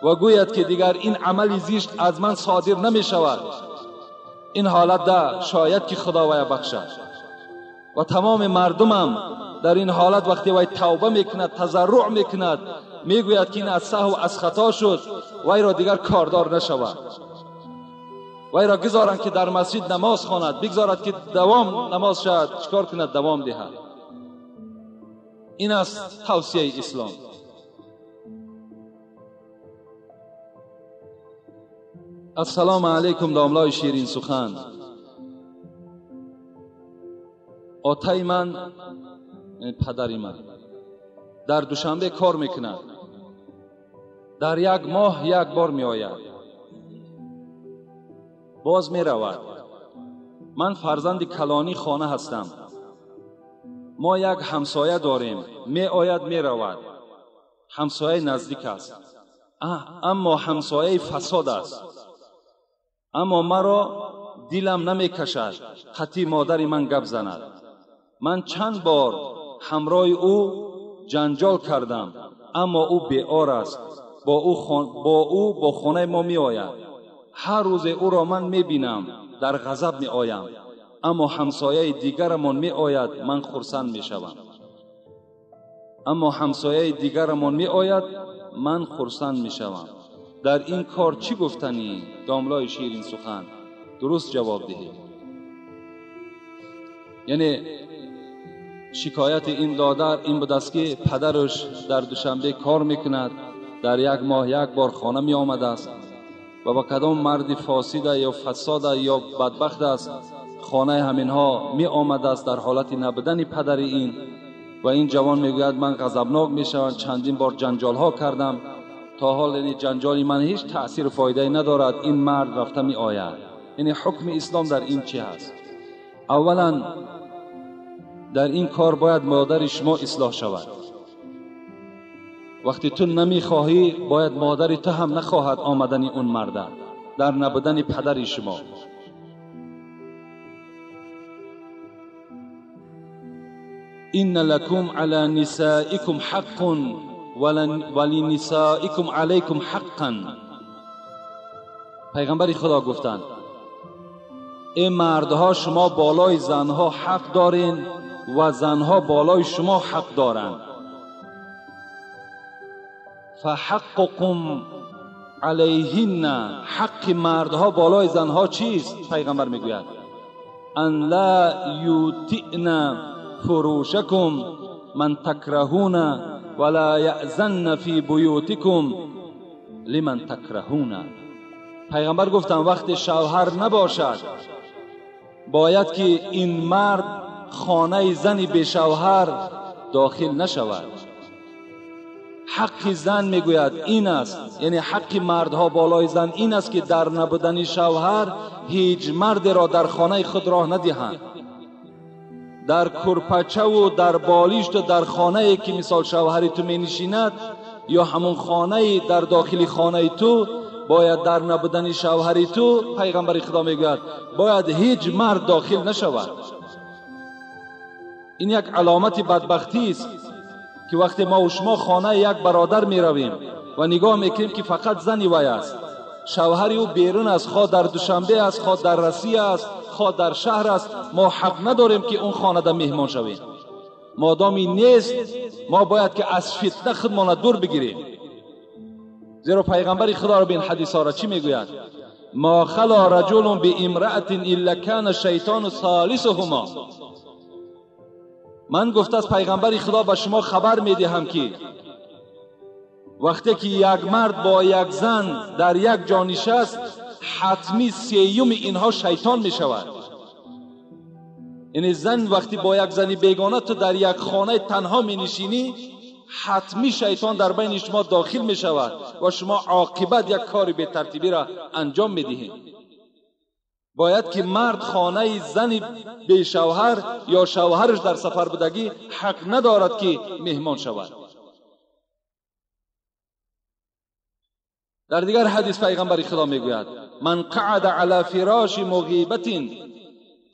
و گوید که دیگر این عمل زشت از من صادر نمی شود، این حالت ده شاید که خدا وی بخشد. و تمام مردمم در این حالت وقتی وی توبه میکند، تضرع میکند، میگوید که این از سهو از خطا شد، وی را دیگر کاردار نشود، وی را گذارند که در مسجد نماز خواند، بگذارد که دوام نماز شد، چکار کند؟ دوام دهد. این است توصیه اسلام. السلام علیکم داملای شیرین سخن. آتای من، پدری من، در دوشنبه کار میکند. Дар як моҳ як бор меояд, боз меравад. Ман фарзанди калонии хона ҳастам. Мо як ҳамсоя дорем, меояд, меравад. Ҳамсояи наздик аст, аммо ҳамсояи фасод аст. Аммо маро дилам намекашад қатъи модари ман гап занад. Ман чанд бор ҳамроҳи ӯ ҷанҷол кардам, аммо ӯ беор аст. Бо ӯ бо хонаи мо меояд. Ҳар рӯзе ӯро ман мебинам, дар ғазаб меоям. Аммо ҳамсояи дигарамон меояд, ман хурсанд мешавам. Аммо ҳамсояи дигарамон меояд, ман хурсанд мешавам. Дар ин кор чӣ гуфтанӣ, домлои ширин сухан? Дуруст ҷавоб диҳед. Яъне шикояти ин додар ин будаст ки падараш дар Душанбе кор мекунад, дар як моҳ як бор хона меомадааст ва ба кадом марди фосида ё фасода ё бадбахт аст хонаи ҳаминҳо меомадааст дар ҳолати набудани падари ин. Ва ин ҷавон мегӯяд ман ғазабнок мешавам, чандин бор ҷанҷолҳо кардам, то ҳол ин ҷанҷоли ман ҳеҷ таъсиру фоидае надорад. Ин мард рафта меояд. Яъне ҳукми ислом дар ин чӣ ҳаст? Аввалан дар ин кор бояд модари шумо ислоҳ шавад. Вақте ту намехоҳӣ, бояд модари ту ҳам нахоҳад омадани он марда дар набудани падари шумо. Инна лакум ала нисаикум ҳаққун ва линисаикум алайкум ҳаққан. Пайғамбари Худо гуфтанд: эй мардҳо, шумо болои занҳо ҳақ дорен ва занҳо болои шумо ҳақ доранд. Фаҳаққукум алайҳинна, ҳаққи мардҳо болои занҳо чист? Пайғамбар мегӯяд: ан ла ютиъна фурушакум ман такраҳуна ва ла яъзанна фи буютикум лиман такраҳуна. Пайғамбар гуфтанд вақте шавҳар набошад, бояд ки ин мард хонаи зани бешавҳар дохил нашавад. Ҳаққи зан мегӯяд ин аст, яъне ҳаққи мардҳо болои зан ин аст ки дар набудани шавҳар ҳеҷ мардеро дар хонаи худ роҳ надиҳанд. Дар курпачаву дар болишту дар хонае ки мисол шавҳари ту менишинад ё ҳамон хонаи дар дохили хонаи ту, бояд дар набудани шавҳари ту, пайғамбари Худо мегӯяд, бояд ҳеҷ мард дохил нашавад. Ин як аломати бадбахтӣ аст ки вақте мо шумо хонаи як бародар меравем ва нигоҳ мекунем ки фақат зани вай аст, шавҳари ӯ берун аст, хоҳ дар Душанбе аст, хоҳ дар Россия аст, хоҳ дар шаҳр аст, мо ҳақ надорем ки он хонада меҳмон шавем. Модоми нест, мо бояд ки аз фитна худмонро дур бигирем. Зеро пайғамбари Худоро бин ҳадисҳоро чӣ мегӯяд? Ма хала раҷулун биимраатин илла кана шайтону солисуҳума. Ман гуфтааст пайғамбари Худо ба шумо хабар медиҳам ки вақте ки як мард бо як зан дар як ҷо нишаст, ҳатмӣ сеюми инҳо шайтон мешавад. Яъне зан вақте бо як зани бегона ту дар як хонаи танҳо менишинӣ, ҳатмӣ шайтон дар байни шумо дохил мешавад ва шумо оқибат як кори бетартибиро анҷом медиҳед. Бояд ки мард хонаи зани бешавҳар ё шавҳараш дар сафар будагӣ ҳақ надорад ки меҳмон шавад. Дар дигар ҳадис пайғамбари Худо мегӯяд: ман қаъада ала фироши муғибатин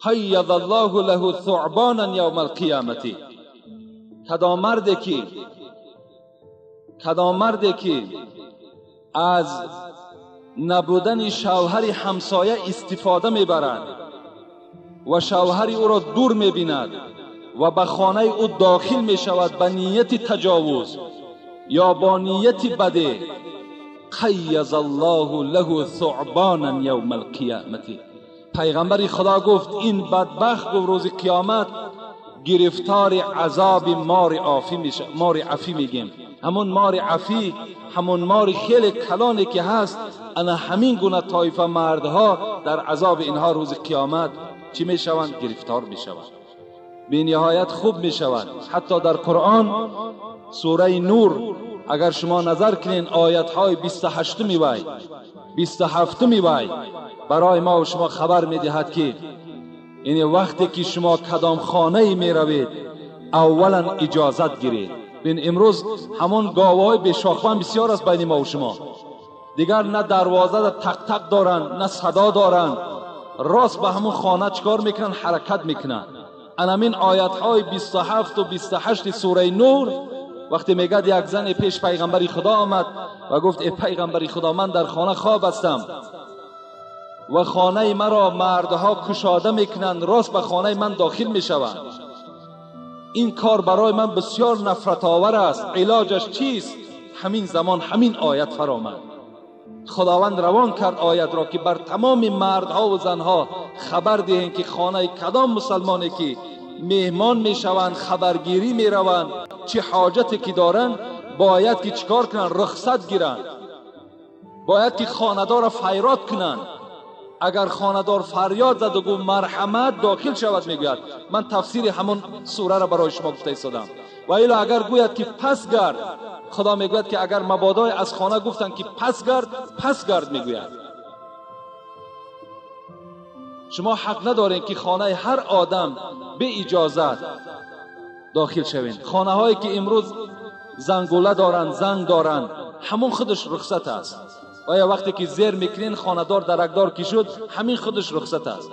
қайяда Аллоҳу лаҳу суъбонан явма алқиёмати. Кадом марде ки аз набудани шавҳари ҳамсоя истифода мебарад ва шавҳари ӯро дур мебинад ва ба хонаи ӯ дохил мешавад ба нияти таҷовуз ё бо нияти баде, қайяза Аллоҳу лаҳу суъбонан явма алқиёмати. Пайғамбари Худо гуфт ин бадбахт гуфт рӯзи қиёмат гирифтори азоби мори афӣ мегем. Ҳамон мори афӣ, ҳамон мори хеле калоне ки ҳаст, ана ҳамин гуна тоифа мардҳо дар азоби инҳо рӯзи қиёмат чӣ мешаванд? Гирифтор мешаванд. Бениҳоят хуб мешаванд. Ҳатто дар Қуръон сураи Нур اگر شما نظر کنین آیت های 28 وی 27 وی برای ما و شما خبر میدهد که این وقتی که شما کدام خانه می روید اولا اجازت گیرید. بین امروز همون گاوهای به شاخبان بسیار است بین ما و شما، دیگر نه دروازه تق تق دارن نه صدا دارن، راست به همون خانه چکار میکنن؟ حرکت میکنن. انامین آیت های 27 و 28 سوره نور وقتی میگد یک زن پیش پیغمبر خدا آمد و گفت ای پیغمبر خدا، من در خانه خواب هستم و خانه مرا مردها کشاده میکنند، راست به خانه من داخل میشوند، این کار برای من بسیار نفرت آور است، علاجش چیست؟ همین زمان همین آیت فرامد. خداوند روان کرد آیت را که بر تمام مردها و زنها خبر دهند که خانه کدام مسلمانی که مهمان میشوند، خبرگیری میروند، چه حاجتی که دارند باید که چیکار کنند؟ رخصت گیرند، باید که خانه‌دار را فریاد کنند. اگر خانه‌دار فریاد زد و گفت مرحمت داخل شود، میگوید من تفسیر همون سوره را برای شما گفته ایستادم. و الا اگر گوید که پس گرد، خدا میگوید که اگر مبادای از خانه گفتند که پس گرد، پس گرد میگوید. شما حق ندارین که خانه هر آدم به اجازت داخل شوین. خانه هایی که امروز زنگوله دارن، زنگ دارن، همون خودش رخصت است. و یا وقتی که زیر میکنین خانه‌دار درکدار که شد، همین خودش رخصت است.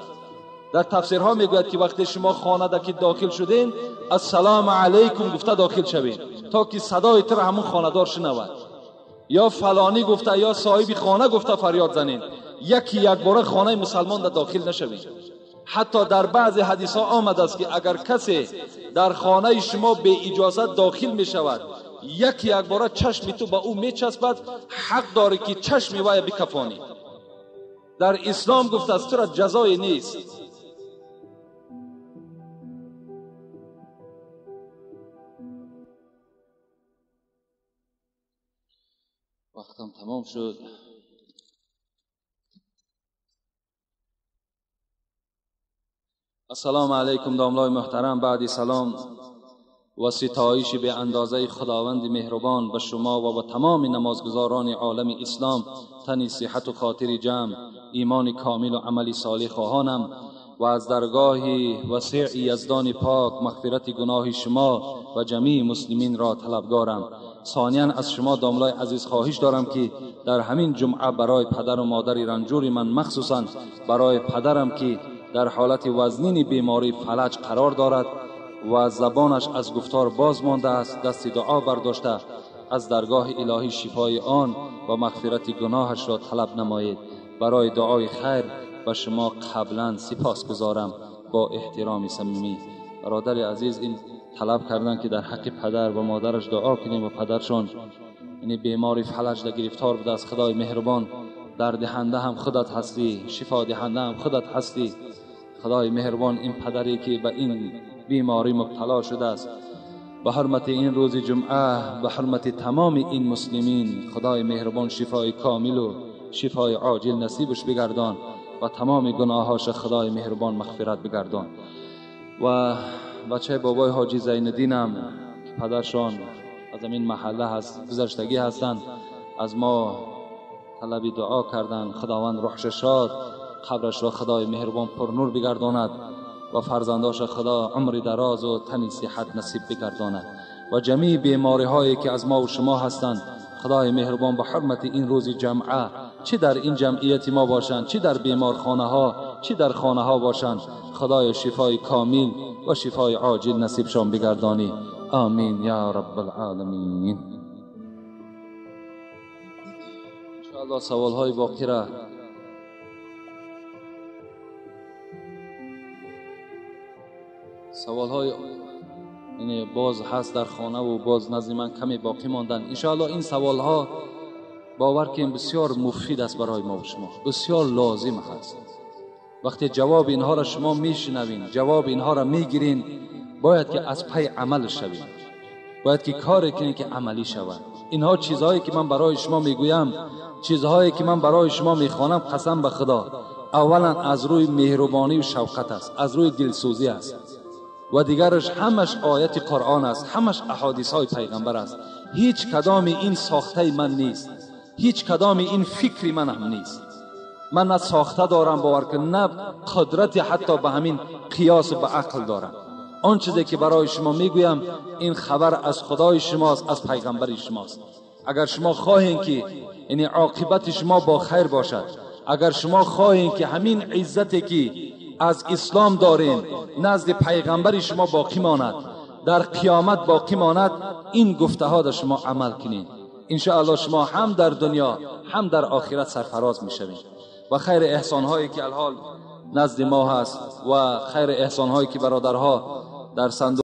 در تفسیرها میگوید که وقتی شما خانه در که داخل شدین السلام علیکم گفته داخل شوین تا که صدای تر همون خانه‌دار شنود، یا فلانی گفته یا صاحب خانه گفته فریاد زنین، یکی یک باره خانه مسلمان در داخل نشوین. حتی در بعضی حدیث ها آمده است که اگر کسی در خانه شما به اجازت داخل می شود، یکی یک باره چشم تو به او می چسبد، حق داری که چشم وی بکفانی. در اسلام گفته است تو را جزای نیست. وقتم تمام شد. السلام علیکم داملای محترم. بعد سلام و ستایش به اندازه خداوند مهربان به شما و به تمام نمازگزاران عالم اسلام تنی صحت و خاطر جمع، ایمان کامل و عمل صالح خواهانم و از درگاه وسیع یزدان پاک مغفرت گناه شما و جمیع مسلمین را طلبگارم. ثانیا از شما داملای عزیز خواهش دارم که در همین جمعه برای پدر و مادر رنجور من، مخصوصا برای پدرم که در حالت وزنین بیماری فلج قرار دارد و زبانش از گفتار باز مانده است، دست دعا برداشته از درگاه الهی شفای آن و مغفرت گناهش را طلب نمایید. برای دعای خیر به شما قبلا سپاس گزارم با احترام صمیمی. برادر عزیز این طلب کردن که در حق پدر و مادرش دعا کنیم و پدرشان این بیماری فلج در گرفتار بوده است. خدای مهربان دردهنده هم خودت هستی، شفا دهنده هم خودت هستی. خدای مهربان این پدری که به این بیماری مبتلا شده است، به حرمت این روز جمعه، به حرمت تمام این مسلمین، خدای مهربان شفای کامل و شفای عاجل نصیبش بگردان و تمام گناهاش خدای مهربان مغفرت بگردان. و بچه بابای حاجی زینالدینم که پدرشان از این محله هست، گذشتگی هستند، از ما طلب دعا کردند. خداوند روحش شاد، قبرش را خدای مهربان پر نور بگرداند و فرزنداش خدا عمر دراز و تنی صحت نصیب بگرداند و جمیع بیماری هایی که از ما و شما هستند خدای مهربان به حرمت این روز جمعه، چه در این جمعیت ما باشند، چه در بیمارخانه ها، چه در خانه ها باشند، خدای شفای کامل و شفای عاجل نصیبشان بگردانی. آمین یا رب العالمین. انشاءالله سوال های باقی را سوال های یعنی باز هست در خانه و باز نزد من کمی باقی ماندن. انشاءالله این سوال ها باور که بسیار مفید است برای ما و شما، بسیار لازم هست. وقتی جواب اینها را شما میشنوین، جواب اینها را میگیرین، باید که از پی عمل شوین، باید که کار کنین که عملی شود. اینها چیزهایی که من برای شما میگویم، چیزهایی که من برای شما میخوانم، قسم به خدا اولا از روی مهربانی و شفقت است، از روی دلسوزی است. ва дигараш ҳамаш ояти Қуръон аст, ҳамаш аҳодисҳои пайғамбар аст. Ҳеҷ кадоми ин сохтаи ман нест, ҳеҷ кадоми ин фикри ман ҳам нест. Ман на сохта дорам, бовар кун, на қудрати ҳатто ба ҳамин қиёс ба ақл дорам. Он чизе ки барои шумо мегӯям ин хабар аз Худои шумост, аз пайғамбари шумост. Агар шумо хоҳед ки яъне оқибати шумо бо хайр бошад, агар шумо хоҳед ки ҳамин иззате ки аз ислом дорем назди пайғамбари шумо боқӣ монад, дар қиёмат боқӣ монад, ин гуфтаҳо дар шумо амал кунед. Иншоаллоҳ шумо ҳам дар дунё ҳам дар охират сарфароз мешавед. Ва хайр эҳсонҳое ки алҳол назди мо ҳаст ва хайр эҳсонҳое ки бародарҳо дар сандуқ